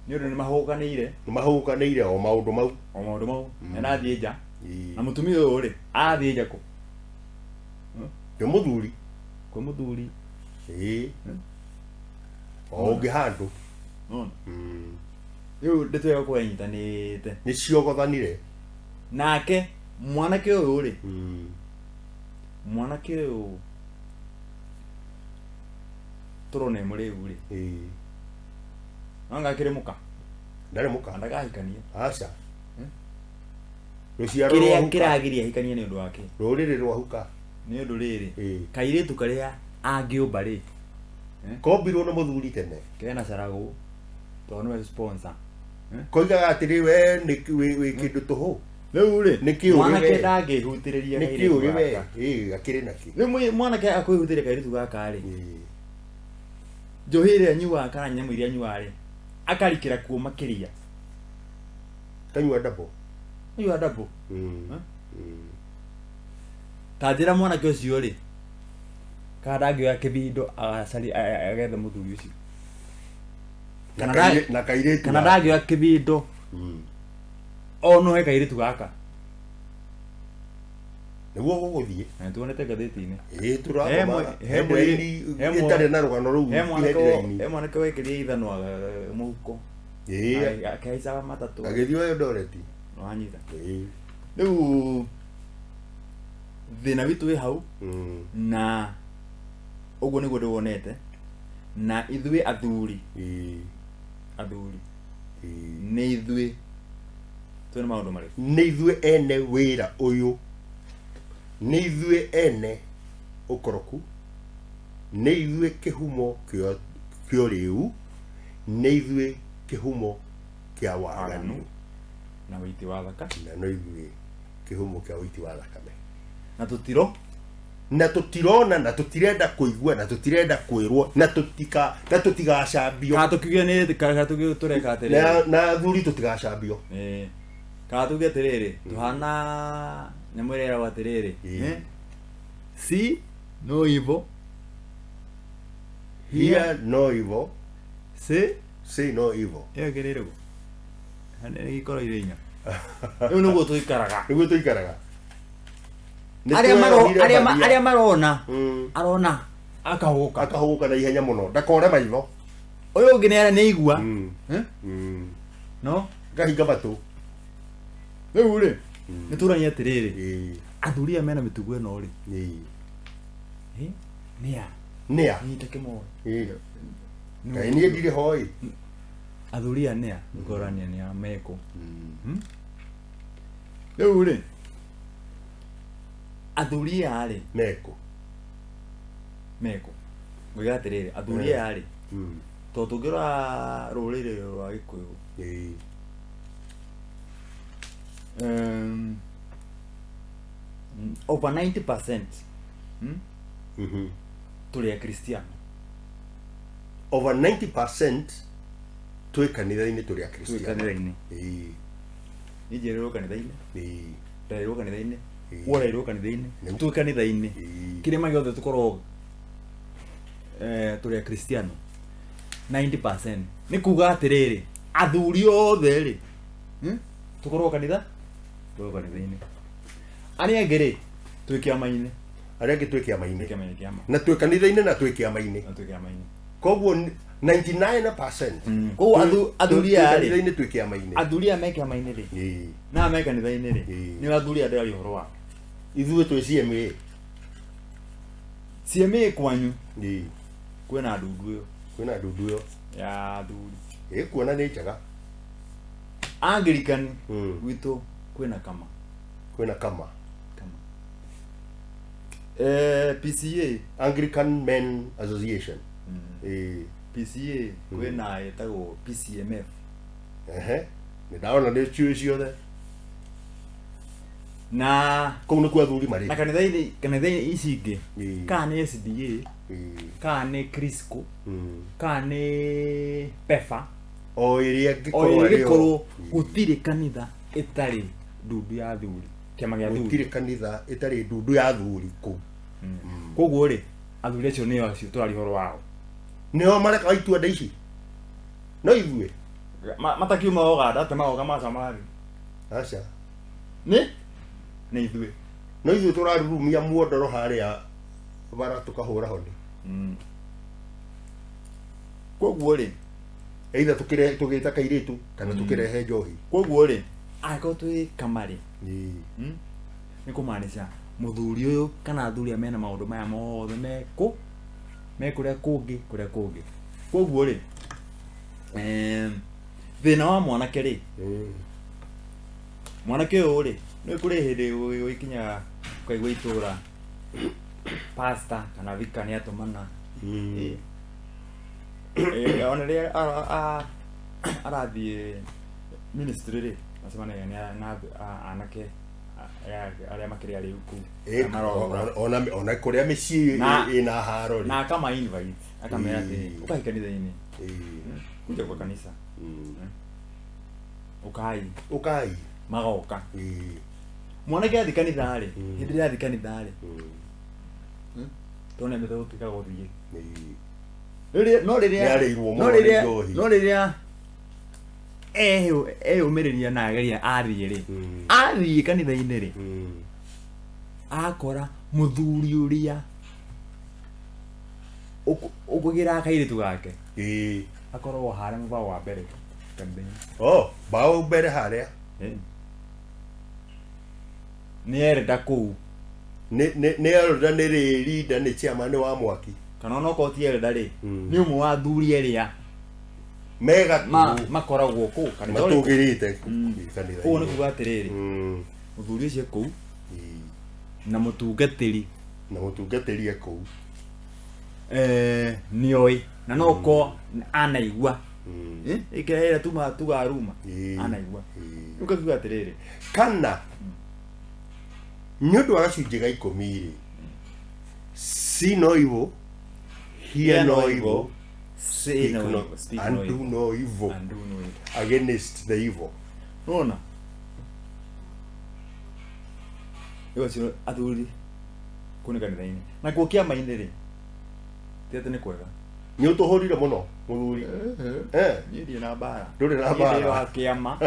nĩ ũndũ nĩ mahũkanĩire. Nĩ mahũkanĩire o maũndũ mau. O maũndũ mau. Na arathiĩ nja. Ĩĩ. Na mũtumia ũyũ rĩ, arathiĩ nja kũ? Kwĩ mũthuri. Kwĩ mũthuri. Ĩĩ. O ũngĩ handũ. Ona. Rĩu ndeto ĩyo ĩgakorwo ĩnyitanĩte. Nĩ ciogothanire. Nake mwanake ũyũ rĩ, mwanake ũyũ tũrona e mũrĩu rĩ, Ĩĩ. no anga akĩrĩ mũka? Ndarĩ mũka. Ndakahikania. Aca. Rũciaro Kĩrĩa rwahuka. kĩragiria ahikanie nĩ ũndũ wake? Rũrĩrĩ rwahuka. Nĩ ũndũ rĩrĩ, Ĩĩ. kairĩtu karĩa angĩũmba rĩ, Kombirwo nĩ mũthuri tene. Kena caragũ tondũ nĩwe sponsor. Koigaga atĩrĩ, we nĩ wĩ kĩndũ tũhũ. Rĩu rĩ, Nĩ kĩ ũrĩ mwanake we? ndangĩhutĩrĩria Nĩ kairĩtu kĩ ũrĩ we? gaka. Ĩĩ, akĩrĩ nakĩ? Rĩu mwanake akwĩhutĩria kairĩtu gaka rĩ, Ĩĩ. njohi ĩrĩa anyuaga kana nyamũ iria anyuaga rĩ, akarikĩra kuo makĩria. Kanyua double. Anyua double. Ta njĩra mwanake ũcio rĩ, kana ndangĩoya kĩbindo agacarie agethe mũthuri ũcio. Kana Na kairĩtu kana gaka. ndangĩoya kĩbindo ono he kairĩtu gaka. Nĩguo gũgũthiĩ. Na nĩtuonete ngathĩti-inĩ. Ĩĩ, He tũrathoma headline ĩtarĩ na rũgano rũu he mwanake headline. he mwanake wekĩrire ithanwa mũhuko. Ĩĩ. Akĩhaicaga matatũ. Agĩthiĩ Eldoret. Wanyita. Ĩĩ. Rĩu thĩna witũ wĩ hau na ũguo nĩguo ndĩwonete na ithuĩ athuri Ĩĩ. athuri Ĩĩ. nĩ ithuĩ twĩna maũndũ marĩkũ? Nĩ ithuĩ ene wĩra ũyũ, nĩ ithuĩ ene ũkoroku, nĩ ithuĩ kĩhumo kĩa ũrĩu, nĩ ithuĩ kĩhumo kĩa waganu Waganu na wĩiti wa thaka, na no ithuĩ kĩhumo kĩa ũiti wa thakame. Na tũtiro Na tũtirona na tũtirenda kũigua na tũtirenda kwĩrwo na tũtika na tũtigacambio. Kana tũkiuge nĩ kana tũkiuge tũreka atĩrĩrĩ. Na athuri tũtigacambio. Ĩĩ. Kana tuge atĩrĩrĩ tũhana nyamũ ĩrĩa ĩragwo atĩrĩrĩ, Ĩĩ. See no evil, hear no evil, see say no evil. Ĩyo ĩngĩ nĩ ĩrĩkũ? Nĩ gĩkorwo irĩ inya. Rĩu nĩguo tũikaraga. Nĩguo tũikaraga. Nĩ Arĩa maro tweyohire arĩa mbathia. arĩa marona arona akahũka. Akahũgũka na ihenya mũno ndakore maitho. Ũyũ ũngĩ nĩ nĩ igua. Eh? No Akahinga matũ. Rĩu rĩ nĩ tũrania atĩrĩrĩ athuri aya mena mĩtugo ĩno rĩ, eh, nĩa Nĩa nyita kĩmoe. Ĩĩ. Kaĩ niĩ ndirĩ ho ĩ. Athuri aya nĩa nĩkũrania nĩa mekũ. Rĩu rĩ athuri aya rĩ Mekũ. mekũ ngũiga atĩrĩrĩ athuri aya rĩ tondũ tũngĩrora rũrĩrĩ rwa Gĩkũyũ, over 90%, tũrĩ akristiano. Over 90% twĩ kanitha-inĩ tũrĩ Twĩ akristiano. kanitha-inĩ. Niĩ njiarĩirwo kanitha-inĩ, ndereirwo kanitha-inĩ, woreirwo kanitha-inĩ, twĩ kanitha-inĩ. Kĩrĩma gĩothe tũkorwo tũrĩ akristiano 90%. Nĩ kuga atĩrĩrĩ athuri othe rĩ, tũkorwo kanitha, tũkorwo kanitha-inĩ. Arĩa angĩ rĩ twĩ kĩama-inĩ. Arĩa angĩ twĩ Twĩ kĩama-inĩ. kĩama-inĩ kĩama. Na twĩ kanitha-inĩ na twĩ kĩama-inĩ. Na twĩ kĩama-inĩ. Koguo 99% Koguo athuri twĩ aya rĩ kanitha-inĩ twĩ kĩama-inĩ. Athuri aya me kĩama-inĩ rĩ na me kanitha-inĩ rĩ nĩ athuri aya ndĩraria ũhoro wao. Ithuĩ twĩ CMA. CMA kwanyu kwĩna ndundu ĩyo. Kwĩna ndundu ĩyo. Ya athuri. Ĩĩ, kuona nĩ njega. Anglican gwitũ kwĩna kama. Kwĩna kama. Kama. PCA. Anglican Men Association. Ĩĩ. PCA kwĩna ĩtagwo PCMF. Ehe, nĩ ndona nĩ ciũĩ ciothe. Na Kũu nĩkuo athuri marĩ. Na kanitha-inĩ kanitha-inĩ ici ingĩ kana nĩ SDA, kana nĩ Crisco, kana nĩ PEFA, O ĩrĩa o ĩngĩkorwo ĩrĩa arĩ yo. ĩngĩkorwo gũtirĩ kanitha ĩtarĩ ndundu ya athuri, kĩama gĩa athuri. Gũtirĩ kanitha ĩtarĩ ndundu ya athuri kũu. Koguo rĩ athuri acio nĩo acio tũraria ũhoro wao. Nĩo mareka itua nda ici no ithuĩ. Matakiuma Ũganda atĩ magoka macamari. Aca. Nĩ ithuĩ. No ithuĩ tũrarurumia muondoro harĩa bara tũkahũra honi. Koguo rĩ either tũkĩrehe tũgĩta kairĩtu kana tũkĩrehe njohi. Koguo rĩ angĩkorwo twĩ kamarĩ, nĩ kũmaanisha mũthuri ũyũ kana athuri aya mena maũndũ maya mothe mekũ me kũrĩa kũngĩ kũrĩa kũngĩ. Koguo rĩ thĩna wa mwanake rĩ, mwanake ũyũ rĩ nĩ kũrĩ hĩndĩ ũgĩkinyaga ũkaigua itũra pastor kana vika nĩ atũmana. Ĩĩ, ona rĩrĩa arathiĩ ministry rĩ acemanagia na anake arĩa makĩrĩ arĩu kũu Ĩĩ, arĩa marorora. ona kũrĩa mĩciĩ ĩna haro rĩ. Na akama invite akamera atĩ ũkai kanitha-inĩ, kuja kwa kanisa, ũkai. Ũkai. Magoka. Mwanake athiĩ kanitha rĩ, hĩndĩ ĩrĩa athiĩ kanitha rĩ, tondũ nĩambĩte gũtuĩka gũthiĩ. Rĩrĩa- no rĩrĩa Nĩarĩirwo no mũno nĩ rĩrĩa njohi. no rĩrĩa eyũmĩrĩria na ageria athiĩ rĩ, athiĩ kanitha-inĩ rĩ, akora mũthuri ũrĩa ũkũgĩra kairĩtu gake akorwo harĩa mũbaũ wa mbere kanitha-inĩ. Oh, mbaũ mbere harĩa. Nĩ erenda kũu. Nĩ erenda, nĩ rĩrinda, nĩ chairman wa mwaki. Kana onokorwo ti erenda rĩ, nĩ ũmwe wa athuri arĩa mega makoragwo kũu kanitha ũrĩkũ? Matũgĩrĩte Ũguo nĩ kanitha-inĩ. kuga atĩrĩrĩ, mũthuri ũcio e kũu na mũtungatĩri Na mũtungatĩri e kũu. Nĩoĩ na no ko anaigua ĩkĩra ĩrĩa tuma tuga ruma anaigua. Rĩu ngakiuga atĩrĩrĩ, Kana nĩ ũndũ wa gacunjĩ ga 10 rĩ, see no evil, hear no evil, say speak no no, evil, speak and no do evil, no evil and do no evil against the evil. Nona rĩu acio athuri kũu nĩ kanitha-inĩ, nakuo kĩama-inĩ rĩ, ti atĩ nĩ kwega. Nĩ ũtũhũrire mũno mũthuri. Niĩ ndirĩ na mbara. Ndũrĩ na Niĩ mbara. ndĩ wa kĩama.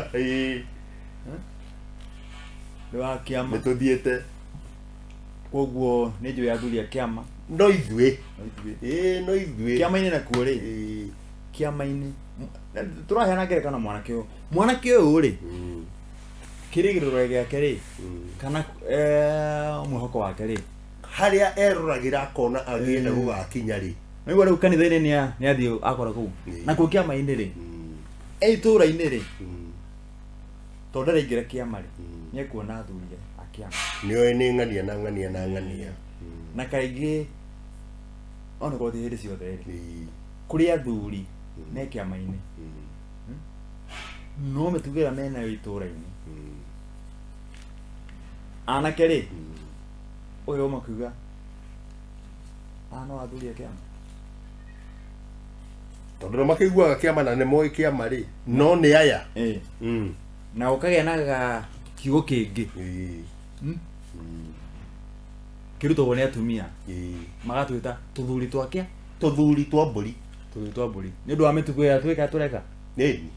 Ndĩ wa kĩama. Nĩ tũthiĩte. Koguo nĩ njũĩ athuri a kĩama. No ithuĩ. No ithuĩ. Ĩĩ, no ithuĩ. Kĩama-inĩ nakuo rĩ, kĩama-inĩ tũraheana ngerekano mwanake ũyũ, mwanake ũyũ rĩ, kĩrĩgĩrĩro gĩake rĩ, kana mwĩhoko wake rĩ, harĩa eroragĩra akona agĩenda gũgakinya rĩ. Naigua rĩu kanitha-inĩ nĩ athiĩ akora kũu, nakuo kĩama-inĩ rĩ, e itũũra-inĩ rĩ, tondũ ndaraingĩra kĩama rĩ, nĩ ekuona athuri a kĩama. Nĩoĩ nĩ ng'ania na ng'ania na ng'ania. Na kaingĩ onakorwo ti hĩndĩ ciothe rĩ, kũrĩ athuri me kĩama-inĩ no mĩtugo ĩrĩa menayo itũũra-inĩ, anake rĩ, ũyũ makiuga aya no athuri a kĩama. Tondũ nĩ makĩiguaga kĩama na nĩ moĩ kĩama rĩ, no nĩ aya. Na ũkagĩa na ga kiugo kĩngĩ kĩrutagwo nĩ atumia, magatwĩta tũthuri twa kĩa Tũthuri twa mbũri. Tũthuri twa mbũri nĩ ũndũ wa mĩtugo ĩrĩa twĩka tũreka. Nĩni.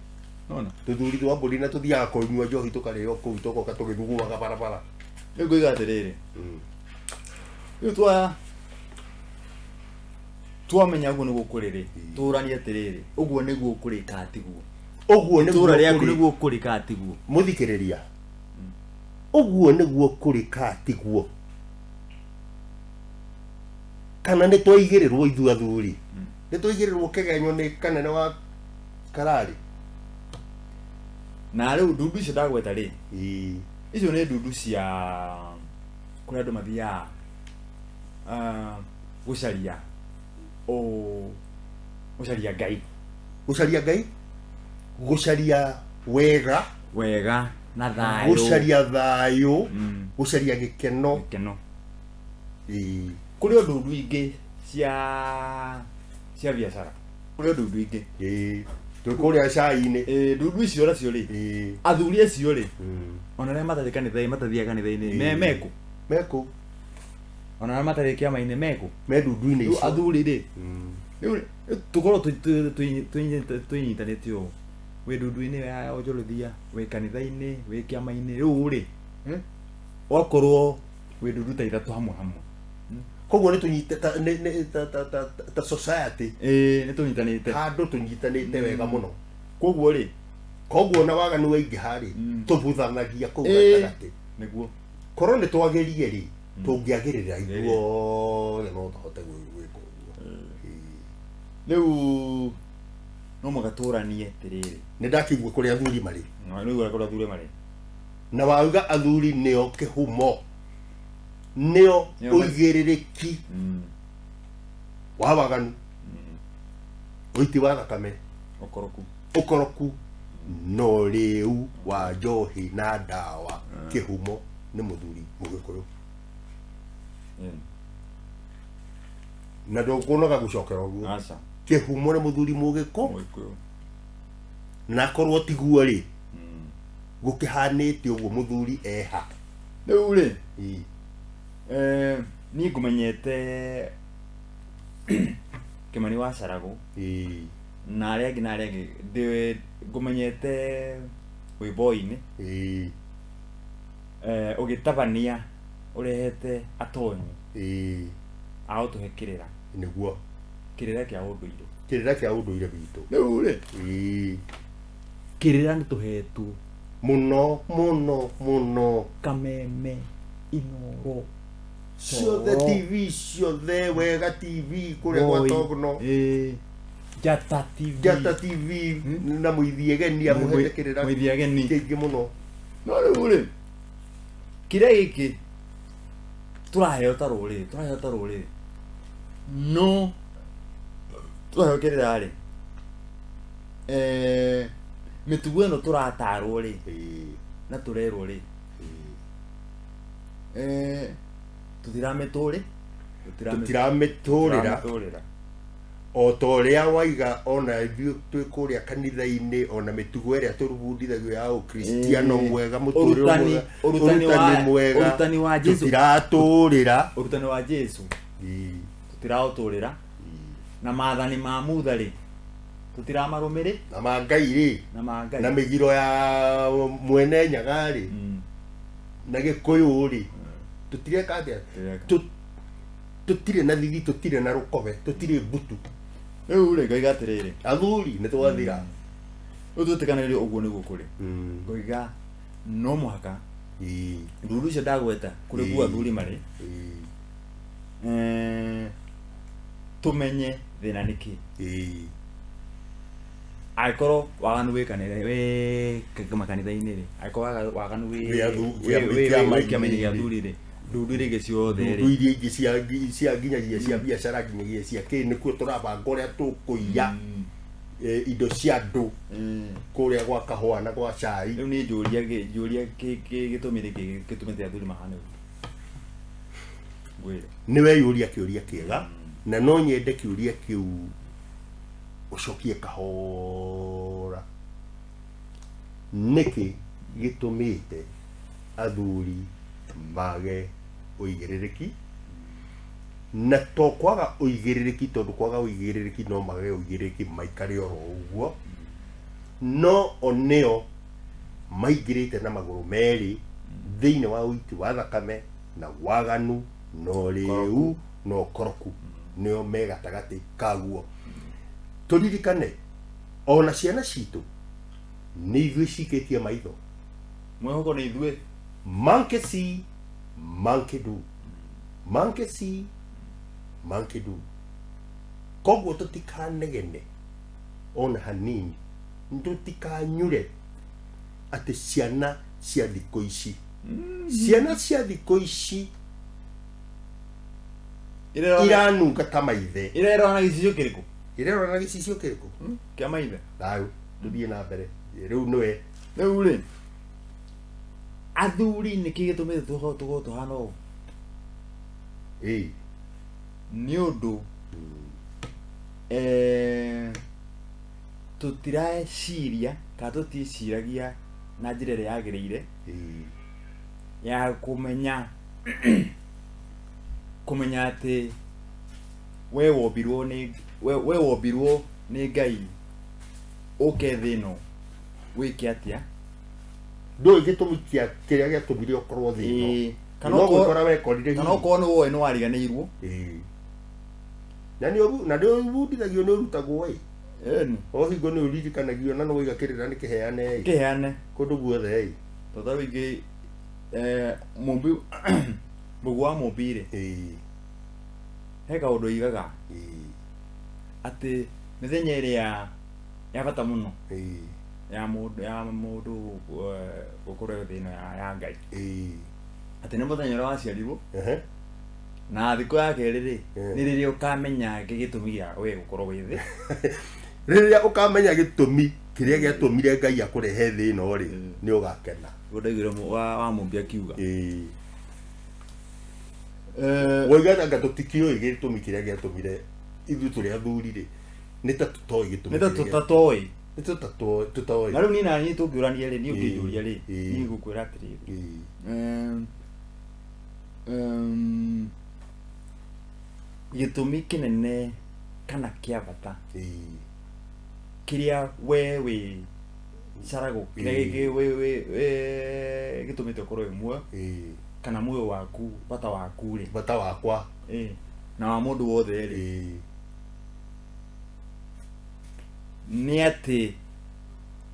Nona Tũthuri twa mbũri na tũthiaga kũnyua njohi, tũkarĩo kũu, tũgoka tũgĩthuguaga barabara. Rĩu ngũiga atĩrĩrĩ, rĩu twamenya ũguo nĩguo kũrĩ rĩ, tũranie atĩrĩrĩ, ũguo nĩguo kũrĩ kana tiguo? Ũguo nĩguo Itũũra rĩaku kũrĩ. Nĩguo kũrĩ kana tiguo? Mũthikĩrĩria, ũguo nĩguo kũrĩ ka tiguo? Kana nĩ twaigĩrĩrwo ithuĩ athuri, nĩ twaigĩrĩrwo kĩgenyo nĩ kanene wa kararĩ? Na rĩu ndundu icio ndagweta rĩ, icio nĩ ndundu cia kũrĩa andũ mathiaga gũcaria gũcaria Ngai. Gũcaria Ngai, gũcaria wega. Wega na thayũ. Gũcaria thayũ, gũcaria gĩkeno. Gĩkeno. Kũrĩ o ndundu ingĩ cia biacara, kũrĩ o ndundu ingĩ. Twĩ kũrĩa cai-inĩ. Ndundu icio nacio rĩ, athuri acio rĩ, ona arĩa matarĩ kanitha-inĩ, matathiaga kanitha-inĩ, me mekũ? Mekũ. Ona arĩa matarĩ kĩama-inĩ mekũ? Me ndundu-inĩ Rĩu icio. Athuri rĩ, rĩu tũkorwo twĩnyitanĩte ũũ, wĩ ndundu-inĩ ya onjorithia, wĩ kanitha-inĩ, wĩ kĩama-inĩ, rĩu rĩ, ũgakorwo wĩ ndundu ta ithatũ hamwe hamwe. Koguo nĩ tũnyite ta, nĩ, nĩ, ta, ta, ta, ta society. Ĩĩ, nĩ tũnyitanĩte. Handũ tũnyitanĩte wega mũno. Koguo rĩ, Koguo na waganu waingĩha rĩ, tũbuthanagia kũu gatagatĩ. Nĩguo. Korwo nĩ twagĩrie rĩ, tũngĩagĩrĩra ithuothe no tũhote gwĩka ũguo. Rĩu no mũhaka tũranie atĩrĩrĩ. Nĩ ndakĩigua kũrĩa athuri marĩ. No, rĩu kũrĩa athuri marĩ. Na wauga athuri nĩo kĩhumo, nĩo Nĩo ũigĩrĩrĩki wa waganu, ũiti wa thakame, ũkoroku, ũkoroku na ũrĩu wa njohi na ndawa. Kĩhumo nĩ mũthuri Mũgĩkũyũ. Na ndũkuonaga gũcokera ũguo. Aca. Kĩhumo nĩ mũthuri Mũgĩkũ. Mũgĩkũyũ. Na korwo tiguo rĩ, gũkĩhanĩte ũguo mũthuri eha? Rĩu rĩ, niĩ ngũmenyete Kĩmani wa Caragũ na arĩa angĩ na arĩa angĩ ndĩ ngũmenyete wĩboi-inĩ, ũgĩtabania ũrehete atonyi a gũtũhe kĩrĩra. Nĩguo. Kĩrĩra kĩa ũndũire. Kĩrĩra kĩa ũndũire witũ. Rĩu rĩ, kĩrĩra nĩ tũhetwo Mũno mũno mũno. Kameme, Inoro, Ciothe. Coro. TV ciothe, Wega TV kũrĩa gwa Voi, Togno. Njata TV. Njata TV na Mũithiegeni amũhete kĩrĩra Mũithiageni. kĩingĩ mũno. No rĩu rĩ, kĩrĩa gĩkĩ tũraheo ta rũrĩrĩ, tũraheo ta rũrĩrĩ, no tũraheo kĩrĩra rĩ, mĩtugo ĩno tũratarwo rĩ, na tũrerwo rĩ, tũtiramĩtũrĩ Tũtiramĩtũrĩra. Tũtiramĩtũrĩra. O ta ũrĩa waiga, ona ithuĩ twĩ kũrĩa kanitha-inĩ, ona mĩtugo ĩrĩa tũbundithagio ya ũkristiano mwega, mũtũrĩre mwega, ũrutani ũrutani mwega, ũrutani wa Jesu. Tũtiratũrĩra. Ũrutani wa Jesu tũtiraũtũrĩra, na maathani ma Mutha rĩ, tũtiramarũmĩrĩ. Na ma Ngai rĩ, Na ma Ngai. Na mĩgiro ya Mwene Nyaga rĩ, na Gĩkũyũ rĩ, tũtireka atĩa? Tũtireka. Tũtirĩ na thithi, tũtirĩ na rũkobe, tũtirĩ mbutu. Rĩu rĩ, ngoiga atĩrĩrĩ, Athuri nĩ twathira. Rĩu twĩtĩkanĩrie ũguo nĩguo kũrĩ. Ngoiga no mũhaka ndundu icio ndagweta kũrĩ guo athuri marĩ, tũmenye thĩna nĩ kĩ. Angĩkorwo waganu wĩ kanitha, wĩ makanitha-inĩ rĩ, angĩkorwo waganu wĩ Wĩ wĩ kĩama-inĩ kĩama-inĩ gĩa rĩ. athuri rĩ, ndundu iria ingĩ ciothe Ndundu rĩ, iria ingĩ cia nginyagia cia biacara, nginyagia cia kĩ, nĩkuo tũrabanga ũrĩa tũkũiya indo cia andũ kũrĩa gwa kahũa na gwa cai. Rĩu niĩ njũria njũria gĩtũmi nĩ kĩ gĩtũmĩte athuri mahane ũguo, ngwĩre. Nĩ weyũria kĩũria kĩega, na no nyende kĩũria kĩu ũcokie kahora. Nĩkĩ gĩtũmĩte athuri mage ũigĩrĩrĩki? Na to kwaga ũigĩrĩrĩki, tondũ kwaga ũigĩrĩrĩki, no mage ũigĩrĩrĩki maikare oro ũguo, no o nĩo maingĩrĩte na magũrũ merĩ thĩinĩ wa ũiti wa thakame na waganu na ũrĩu na ũkoroku, nĩo me gatagatĩ kaguo. Tũririkane ona ciana citũ nĩ ithuĩ cikĩtie maitho. Mwĩhoko nĩ ithuĩ. Monkey see, monkey do. Monkey see, monkey do. Koguo tũtikanegene ona hanini, tũtikanyure atĩ ciana cia thikũ ici, ciana cia thikũ ici iranunga ta maithe. Irerora na gĩcicio kĩrĩkũ? Irerora na gĩcicio kĩrĩkũ? Kĩa maithe. Thayũ, tũthiĩ na mbere rĩu nĩwe. Rĩu rĩ, athuri nĩkĩ gĩtũmĩte tũkorwo tũhana ũũ? Nĩ ũndũ tũtireciria kana tũtiĩciragia na njĩra ĩrĩa yagĩrĩire ya kũmenya atĩ we wombirwo nĩ Ngai ũke thĩ ĩno wĩke atĩa. Ndũĩ gĩtũmi kĩa kĩrĩa gĩatũmire ũkorwo thĩ ĩno. Kana No okorwo gwĩkora wekorire kana hihi. okorwo nĩ woĩ nĩ wariganĩirwo. Na nĩ na nĩ ũbundithagio, nĩ ũrutagwo ĩ. Ĩni. O hingo nĩ ũririkanagio, na nĩ waiga kĩrĩra nĩ kĩheane ĩ kĩheane kũndũ guothe ĩ. Tondũ rĩu ingĩ mũmbi mũgũ wa mũmbi rĩ, he kaũndũ oigaga atĩ mĩthenya ĩrĩa ya bata mũno ya mũndũ gũkorwo thĩ ĩno ya Ngai, atĩ nĩ mũthenya ũrĩa waciarirwo, na thikũ ya kerĩ rĩ, nĩ rĩrĩa ũkamenya gĩtũmi gĩa we gũkorwo wĩ thĩ. Rĩrĩa ũkamenya gĩtũmi kĩrĩa gĩatũmire Ngai akũrehe thĩ ĩno rĩ, nĩ ũgakena. Nĩguo ndaiguire wa mũmbi akiuga. Woiga anga tũtikĩũĩ gĩtũmi kĩrĩa gĩatũmire ithuĩ tũrĩ athuri rĩ, nĩ ta tũtoĩ gĩtũmi nĩ ta kĩrĩa tũtatoĩ. Nĩ ta tũtoĩ. Na rĩu niĩ na niĩ tũngĩũrania rĩ, niĩ ũngĩnjũria rĩ, niĩ ngũkwĩra atĩrĩrĩ, gĩtũmi kĩnene Kana kĩa bata kĩrĩa we wĩ caragũ kĩrĩa gĩtũmĩte ũkorwo wĩ muoyo kana muoyo waku, bata waku rĩ, bata wakwa na wa mũndũ wothe rĩ, nĩ atĩ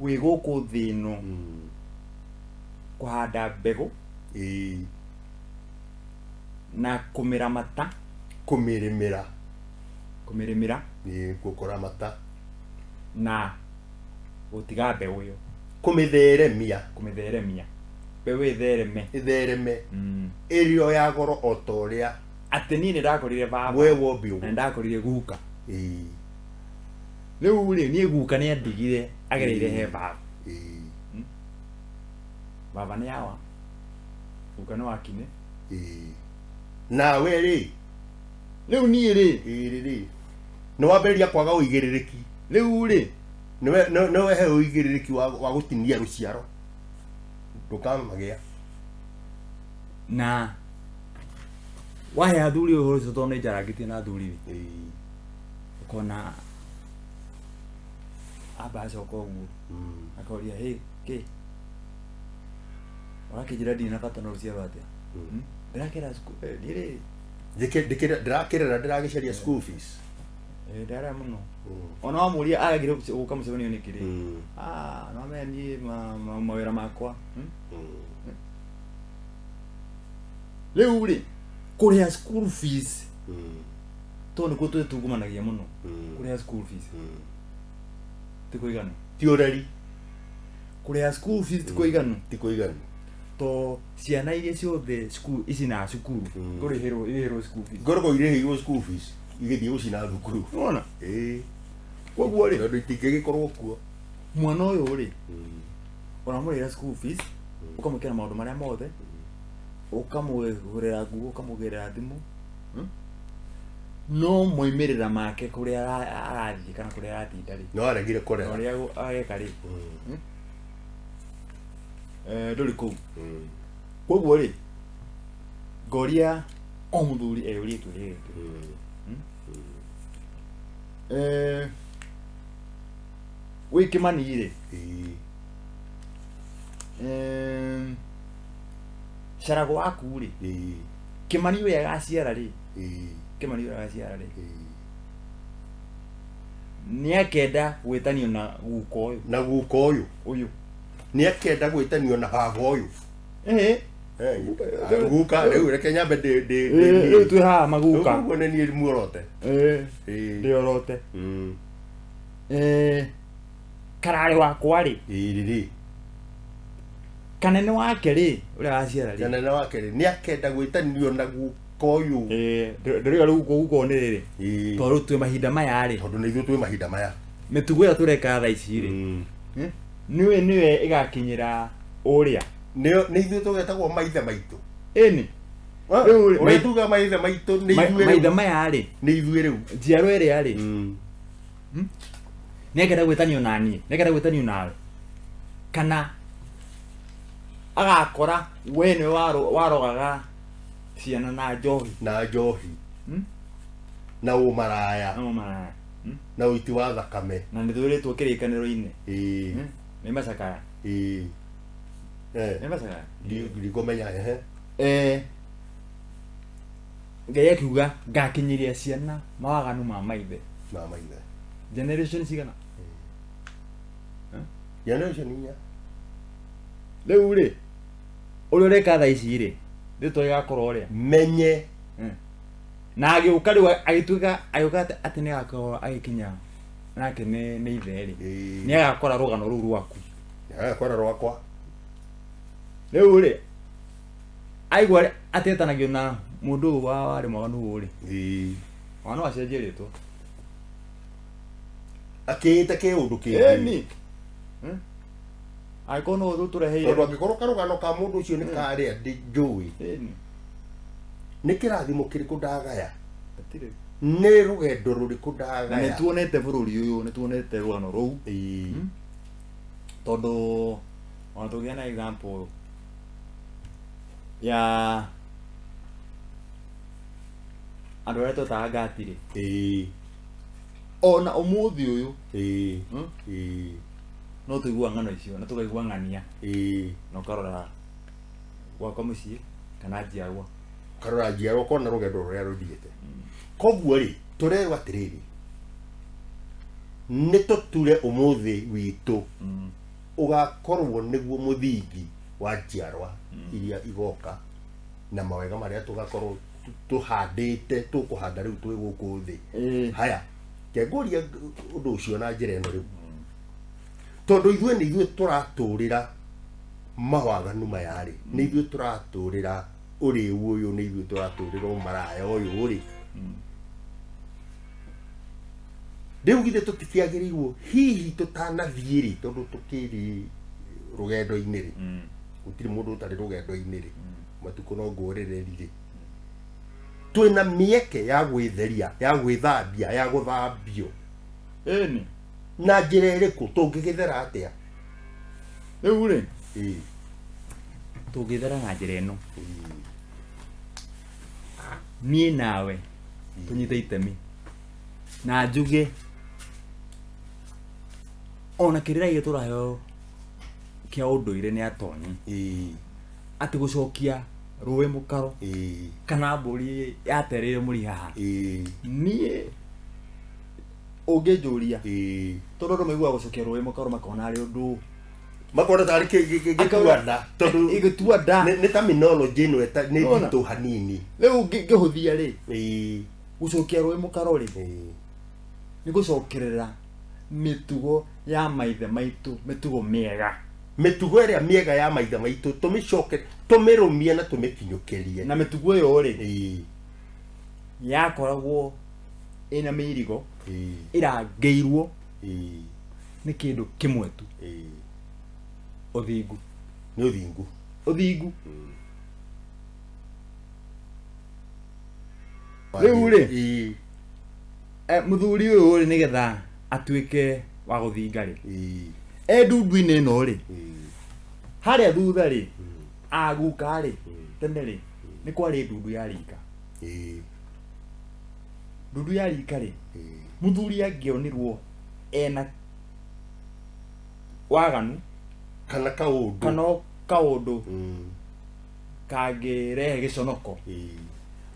wĩ gũkũ thĩ ĩno kũhanda mbegũ na kũmĩramata, kũmĩrĩmĩra, kũmĩrĩmĩra, nĩ gũkũramata, na gũtiga mbegũ ĩyo, kũmĩtheremia, kũmĩtheremia, mbegũ ĩthereme, ĩthereme ĩrĩ o ya goro o ta ũrĩa atĩ niĩ nĩ ndakorire baba we wombirwo na ndakorire guka. Rĩu rĩ, niĩ guka nĩ andigire agereire he baba. Baba nĩ awa, guka nĩ wakine. Nawe rĩ, rĩu niĩ rĩ, rĩ nĩ wambĩrĩria kwaga ũigĩrĩrĩki. Rĩu rĩ, nĩwe he ũigĩrĩrĩki wa gũtinia rũciaro ndũkamagĩa. Na wahe athuri ũhoro ũcio, tondũ nĩ njarangĩtie na athuri rĩ, ũkona amba acoka ũguo akoria, "Hĩ, kĩ ũrakĩnjĩra ndirĩ na bata na rũciaro atĩa? Ndĩrakĩra niĩ rĩ Ndĩrakĩrera, ndĩragĩcaria school fees." Ndarĩa mũno. Ona wamũria agagire gũka mũcemanio nĩkĩ rĩ, "Ah, no amenya niĩ mawĩra makwa." Rĩu rĩ, kũrĩha school fees, tondũ nĩkuo twĩtungumanagia mũno, kũrĩha school fees ti kũiganu. Ti ũreri. Kũrĩha school fees ti kũiganu. Ti kũiganu. To ciana iria ciothe cukuru ici na cukuru kũrĩhĩrwo, irĩhĩrwo school fees. Ngoragwo irĩhĩirwo school fees igĩthiĩ gũcina thukuru. Nĩwona? Ĩĩ. Koguo rĩ, tondũ itingĩgĩkorwo kuo. Mwana ũyũ rĩ, ũramũrĩhĩra school fees, ũkamwĩkĩra maũndũ marĩa mothe, ũkamũgũrĩra nguo, ũkamũgĩrĩra thimũ, No moimĩrĩra make kũrĩa arathiĩ kana kũrĩa aratinda rĩ, no aregire na kũrera ũrĩa areka rĩ, ndũrĩ kũu. Koguo rĩ, ngoria o mũthuri eyũrie kĩũria gĩkĩ. Wĩ Kĩmani rĩ, carago waku rĩ, Kĩmani ũrĩa agaciara rĩ, Kĩmani ũrĩa agaciara rĩ, nĩ akenda gwĩtanio na guka ũyũ? Na guka ũyũ. Ũyũ. Nĩ akenda gwĩtanio na baba ũyũ? Ĩĩ. Guka rĩu reke nyambe ndĩ Rĩu twĩ haha maguka. Ũguo nĩ niĩ muorote. Ndĩorote. Kararĩ wakwa rĩ, Ĩĩ rĩ, kanene wake rĩ, ũrĩa agaciara rĩ, kanene wake rĩ, nĩ akenda gwĩtanio na guka ũyũ? Ndĩrauga rĩu guka nĩ rĩrĩ, tondũ rĩu twĩ mahinda maya rĩ, tondũ nĩ ithuĩ twĩ mahinda maya, mĩtugo ĩyo tũreka thaa ici rĩ, nĩwe ĩgakinyĩra ũrĩa. Nĩ ithuĩ tũgetagwo maithe maitũ. Ĩni. Rĩu rĩ, ũrĩa tuga maithe maitũ nĩ ithuĩ maithe rĩu. Maya rĩ, Nĩ ithuĩ rĩu. Njiaro ĩrĩa rĩ, nĩ akenda gwĩtanio na niĩ, nĩ akenda gwĩtanio nawe, kana agakora we nĩwe warogaga ciana na njohi? Na njohi na ũmaraya. Na ũmaraya. Na ũiti wa thakame. Na nĩ twĩrĩtwo kĩrĩkanĩro-inĩ. Nĩ macakaya. Ĩĩ. Nĩ macakaya. Ndikũmenya, ehe. Ngai akiuga ngakinyĩria ciana mawaganu ma maithe. Ma maithe. Generation cigana? Generation 4. Rĩu rĩ, ũrĩa ũreka thaa ici rĩ, rĩtwa rĩgakorwo ũrĩa menye. Na agĩũka rĩu agĩtuĩka, agĩũka atĩ nĩ agakorwo agĩkinya nake nĩ ithe rĩ, nĩ agakora rũgano rũu rwaku. Agakora rwakwa. Rĩu rĩ, aigua atetanagio na mũndũ ũyũ wa warĩ mwaganu ũũ rĩ, ona no acenjie rĩtwa. Akĩĩte kĩũndũ kĩngĩ. Ĩni angĩkorwo no ũndũ tũreheire. Tondũ angĩkorwo karũgano ka mũndũ ũcio nĩ karĩa njũĩ, nĩ kĩrathimo kĩrĩkũ ndagaya? Hatirĩ. Nĩ rũgendo rũrĩkũ Na ndagaya? nĩ tuonete bũrũri ũyũ, nĩ tuonete rũgano rũu, tondũ ona tũgĩa na example ya andũ arĩa twetaga ngati rĩ. Ona ũmũthĩ ũyũ no tũiguaga ng'ano icio na tũkaigua ng'ania na ũkarora gwakwa mũciĩ kana njiarwa. Ũkarora njiarwa ũkona rũgendo rũrĩa rũthiĩte. Koguo rĩ, tũrerwo atĩrĩrĩ, nĩ tũture ũmũthĩ witũ ũgakorwo nĩguo mũthingi wa njiarwa iria igoka na mawega marĩa tũgakorwo tũhandĩte, tũkũhanda rĩu twĩ gũkũ thĩ. Haya, ngengũria ũndũ ũcio na njĩra ĩno rĩu, tondũ ithuĩ nĩ ithuĩ tũratũrĩra mawaganu maya rĩ, nĩ ithuĩ tũratũrĩra ũrĩu ũyũ, nĩ ithuĩ tũratũrĩra ũmaraya ũyũ rĩ, rĩu githĩ tũtikĩagĩrĩirwo hihi tũtanathiĩ rĩ, tondũ tũkĩrĩ rũgendo-inĩ rĩ, gũtirĩ mũndũ ũtarĩ rũgendo-inĩ rĩ, matukũ no ngũrĩrĩri rĩ, twĩna mĩeke ya gwĩtheria, ya gwĩthambia, ya gũthambio. Ĩni. Na njĩra ĩrĩkũ tũngĩgĩthera atĩa? Rĩu rĩ, tũngĩthera na njĩra ĩno, niĩ nawe tũnyite itemi na njuge ona kĩrĩra gĩkĩ tũraheo kĩa ũndũire nĩ atonyi, atĩ gũcokia rũĩ mũkaro kana mbũri yatereire mũri haha, niĩ ũngĩnjũria, tondũ andũ maiguaga gũcokia rũĩ mũkaro makona arĩ ũndũ makona tarĩ gĩtua nda, tondũ gĩtua nda nĩ terminology ĩno nĩ nditũ hanini. Rĩu ngĩhũthia rĩ, gũcokia rũĩ mũkaro rĩ, nĩ gũcokerera mĩtugo ya maithe maitũ, mĩtugo mĩega, mĩtugo ĩrĩa mĩega ya maithe maitũ, tũmĩcoke tũmĩrũmie na tũmĩkinyũkĩrie. Na mĩtugo ĩyo rĩ, yakoragwo ĩna mĩirigo ĩrangĩirwo nĩ kĩndũ kĩmwe tu, ũthingu. Nĩ ũthingu. Ũthingu. Rĩu rĩ, mũthuri ũyũ rĩ, nĩgetha atuĩke wa gũthinga rĩ, e ndundu-inĩ ĩno rĩ, harĩa thutha rĩ, aguka rĩ, tene rĩ, nĩ kwarĩ ndundu ya rika. Ndundu ya rika rĩ, mũthuri angĩonirwo ena waganu kana kaũndũ, kana kaũndũ kangĩrehe gĩconoko,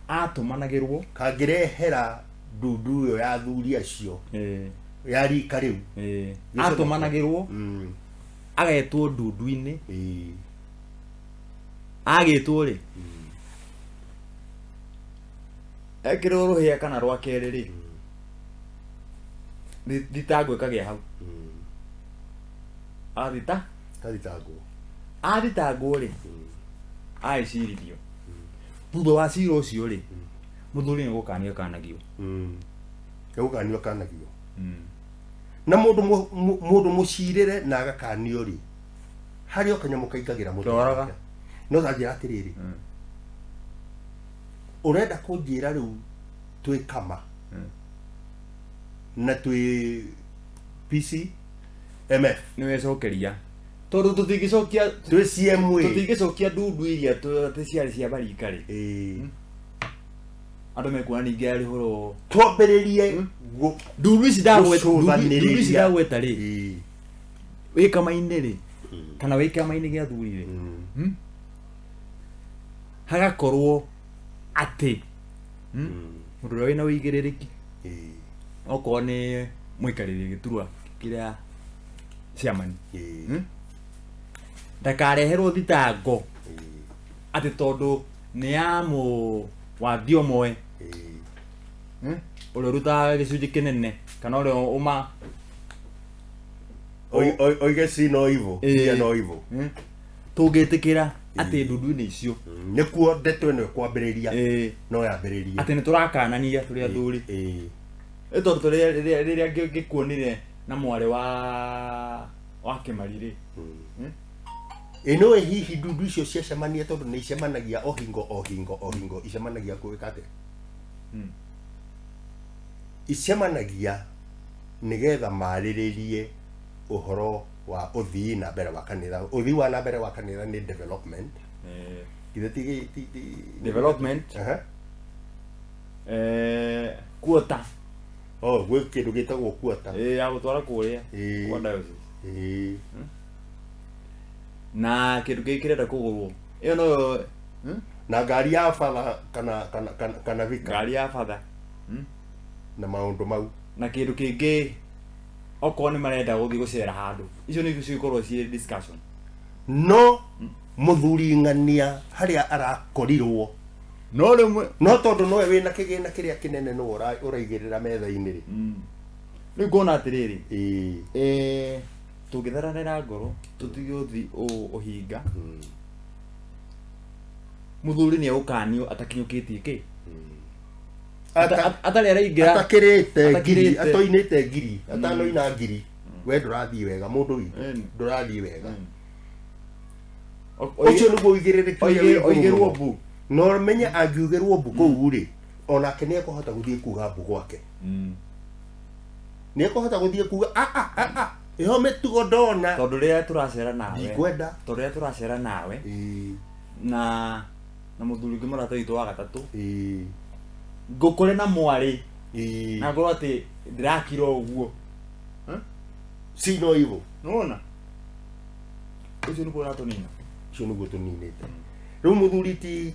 atũmanagĩrwo, kangĩrehera ndundu ĩyo ya athuri acio ya rika rĩu, atũmanagĩrwo agetwo ndundu-inĩ, agĩtwo rĩ, ekĩrwo rũhĩa kana rwa kerĩ rĩ, thitango ĩkagĩa hau. Athita? Athitangwo. Athitangwo rĩ, agĩcirithio. Thutha wa cira ũcio rĩ, mũthuri nĩ gũkanio akanagio. Nĩ gũkanio akanagio. Na mũndũ mũcirĩre na agakanio rĩ, harĩ o kanyamũ kaingagĩra mũtwe. Kĩoraga. No ta njĩra atĩrĩrĩ, ũrenda kũnjĩra rĩu twĩ kama na twĩ PCMF, nĩ wecokeria, tondũ tũtingĩcokia twĩ CMA, tũtingĩcokia ndundu iria atĩ ciarĩ cia barika rĩ, andũ mekuona ningĩ arĩ ũhoro twambĩrĩrie ndundu ici ndagweta rĩ, wĩ kama-inĩ rĩ, kana wĩ kĩama-inĩ gĩa athuri rĩ, hagakorwo atĩ mũndũ ũrĩa wĩna ũigĩrĩrĩki, okorwo nĩ mũikarĩri gĩturwa kĩrĩa chairman, ndakareherwo thitango atĩ tondũ nĩ ya wa thiomoe ũrĩa ũrutaga gĩcunjĩ kĩnene kana ũrĩa ũma oige si no evil, yeah, no evil. Tũngĩtĩkĩra atĩ ndundu-inĩ icio nĩkuo ndeto ĩno ĩkwambĩrĩria, no yambĩrĩrie atĩ nĩ tũrakanania tũrĩ athuri. Ĩ tondũ rĩrĩa ngĩkuonire na mwarĩ wa Kĩmari rĩ, ĩno hihi ndundu icio ciacemania, tondũ nĩ icemanagia o hingo o hingo o hingo, icemanagia gwĩka atĩa? Icemanagia nĩgetha marĩrĩrie ũhoro wa ũthii na mbere wa kanitha. Ũthii wa na mbere wa kanitha nĩ development. Githĩ ti development? Quota. Oh, gwĩ kĩndũ gĩtagwo kuata. Ĩĩ, ya gũtwara kũrĩa kwa diocese. Na kĩndũ kĩngĩ kĩrenda kũgũrwo ĩyo noyo, Na ngari ya batha kana vika. Ngari ya batha. Na maũndũ mau. Na kĩndũ kĩngĩ, okorwo nĩ marenda gũthiĩ gũcera handũ, icio nĩ cikorwo ciĩ discussion. No mũthuri ng'ania harĩa arakorirwo no rĩmwe no tondũ nowe wĩna kĩgĩna kĩrĩa kĩnene nĩwe ũraigĩrĩra metha-inĩ rĩ. Rĩu ngona atĩrĩrĩ, tũngĩtharanĩra ngoro tũtige ũthi ũhinga, mũthuri nĩ egũkanio atakinyũkĩtie kĩ atarĩ araingĩra Atakĩrĩte ngiri. Atakĩrĩte. Atoinĩte ngiri, atanoina ngiri, we ndũrathiĩ wega, mũndũ witũ. Ndũrathiĩ wega. Ũcio nĩguo ũigĩrĩrĩki ũrĩa wĩ igũrũ oigĩrwo mũno. mbu. No menye angiugĩrwo mbu kũu rĩ, onake nĩ ekũhota gũthiĩ kuga mbu gwake. Nĩ ekũhota gũthiĩ kuga, "Ah, ah, ah, ah, ĩho mĩtugo ndona Tondũ rĩrĩa tũracera nawe ndikwenda." Tondũ rĩrĩa tũracera nawe na mũthuri ũngĩ, mũrata witũ wa gatatũ, ngũkũre na mwarĩ na ngorwo atĩ ndĩrakira ũguo. Si no hivyo? Nĩwona ũcio nĩguo ũratũnina. Ũcio nĩguo tũninĩte rĩu. Mũthuri ti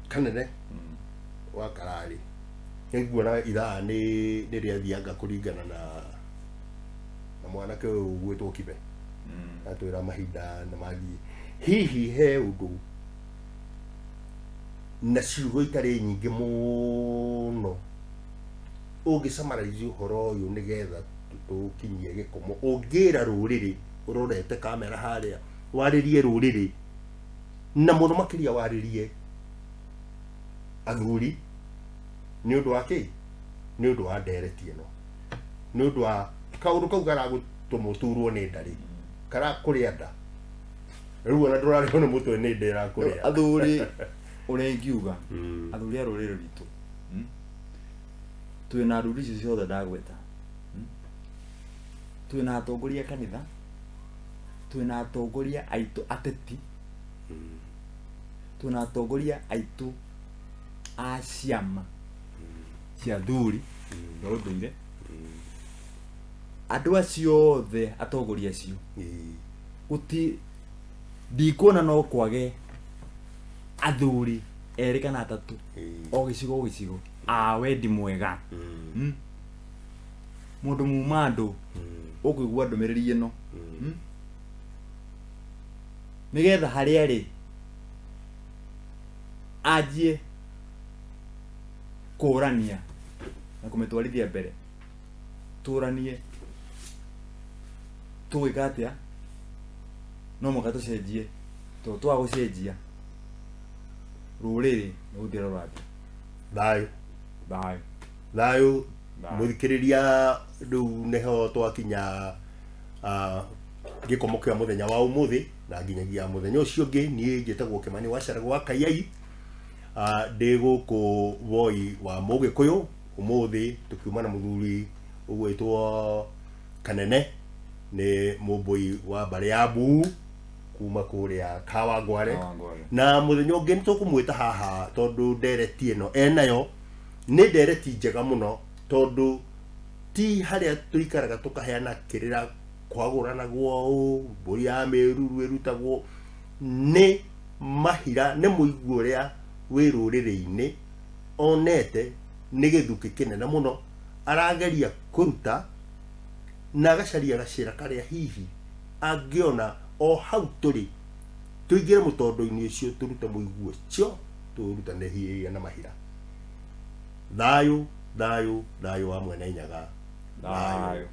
Kanene wa Kararĩ, nĩnguona ithaa nĩ rĩathianga kũringana na mwanake ũyũ ũgwĩtwo Kibe atwĩra mahinda nĩ mathiĩ. Hihi he ũndũ na ciugo itarĩ nyingĩ mũno ũngĩsummarize ũhoro ũyũ nĩgetha tũkinyie gĩkomo, ũngĩra rũrĩrĩ ũrorete kamera harĩa, warĩrie rũrĩrĩ na mũno makĩria warĩrie athuri nĩ ũndũ wa kĩ, nĩ ũndũ wa ndereti ĩno, nĩ ũndũ wa kaũndũ kau karagũtũma ũturwo nĩ nda rĩ, karakũrĩa nda rĩu, ona ndũrarĩo nĩ mũtwe, nĩ nda ĩrakũrĩa? Athuri, ũrĩa ingiuga, athuri a rũrĩrĩ rwitũ, twĩna ndundu icio ciothe ndagweta, twĩna atongoria a kanitha, twĩna atongoria aitũ ateti, twĩna atongoria aitũ a ciama cia athuri na ũndũire. Andũ acio othe, atongoria acio, guti ndikuona no kwage athuri erĩ kana atatũ o gĩcigo o gĩcigo a wendi mwega, Mũndũ muma andũ ũkũigua ndũmĩrĩri ĩno, Nĩgetha harĩa arĩ anjie kũrania na kũmĩtwarithia mbere, tũranie tũgwĩka atĩa. No mũhaka tũcenjie, tondũ twaga gũcenjia rũrĩrĩ nĩ gũthira rũrathiĩ. Thayũ. Thayũ. Thayũ. Thayũ. Mũthikĩrĩria, rĩu nĩho twakinya gĩkomo kĩa mũthenya wa ũmũthĩ, na nginyagia mũthenya ũcio ũngĩ, niĩ njĩtagwo Kĩmani wa Caragũ wa Kayai. Ndĩ gũkũ Voi wa Mũgĩkũyũ ũmũthĩ, tũkiuma na mũthuri ũgwĩtwo Kanene, nĩ mũmbũi wa mbarĩ ya Mbuu kuma kũrĩa Kawangware. Kawangware. Na mũthenya ũngĩ nĩ tũkũmwĩta haha, tondũ ndereti ĩno enayo nĩ ndereti njega mũno, tondũ ti harĩa tũikaraga tũkaheana kĩrĩra kwagũranagwo ũũ, mbũri ya mĩruru ĩrutagwo nĩ mahira, nĩ mũigua ũrĩa wĩ rũrĩrĩ-inĩ onete nĩ gĩthukĩ kĩnene mũno arageria kũruta na agacaria gacĩra karĩa hihi angĩona o hau tũrĩ tũingĩre mũtondo-inĩ ũcio, tũrute mũigua ũcio, tũrutane hihi na mahira. Thayũ, thayũ, thayũ wa Mwene Nyaga. Thayũ.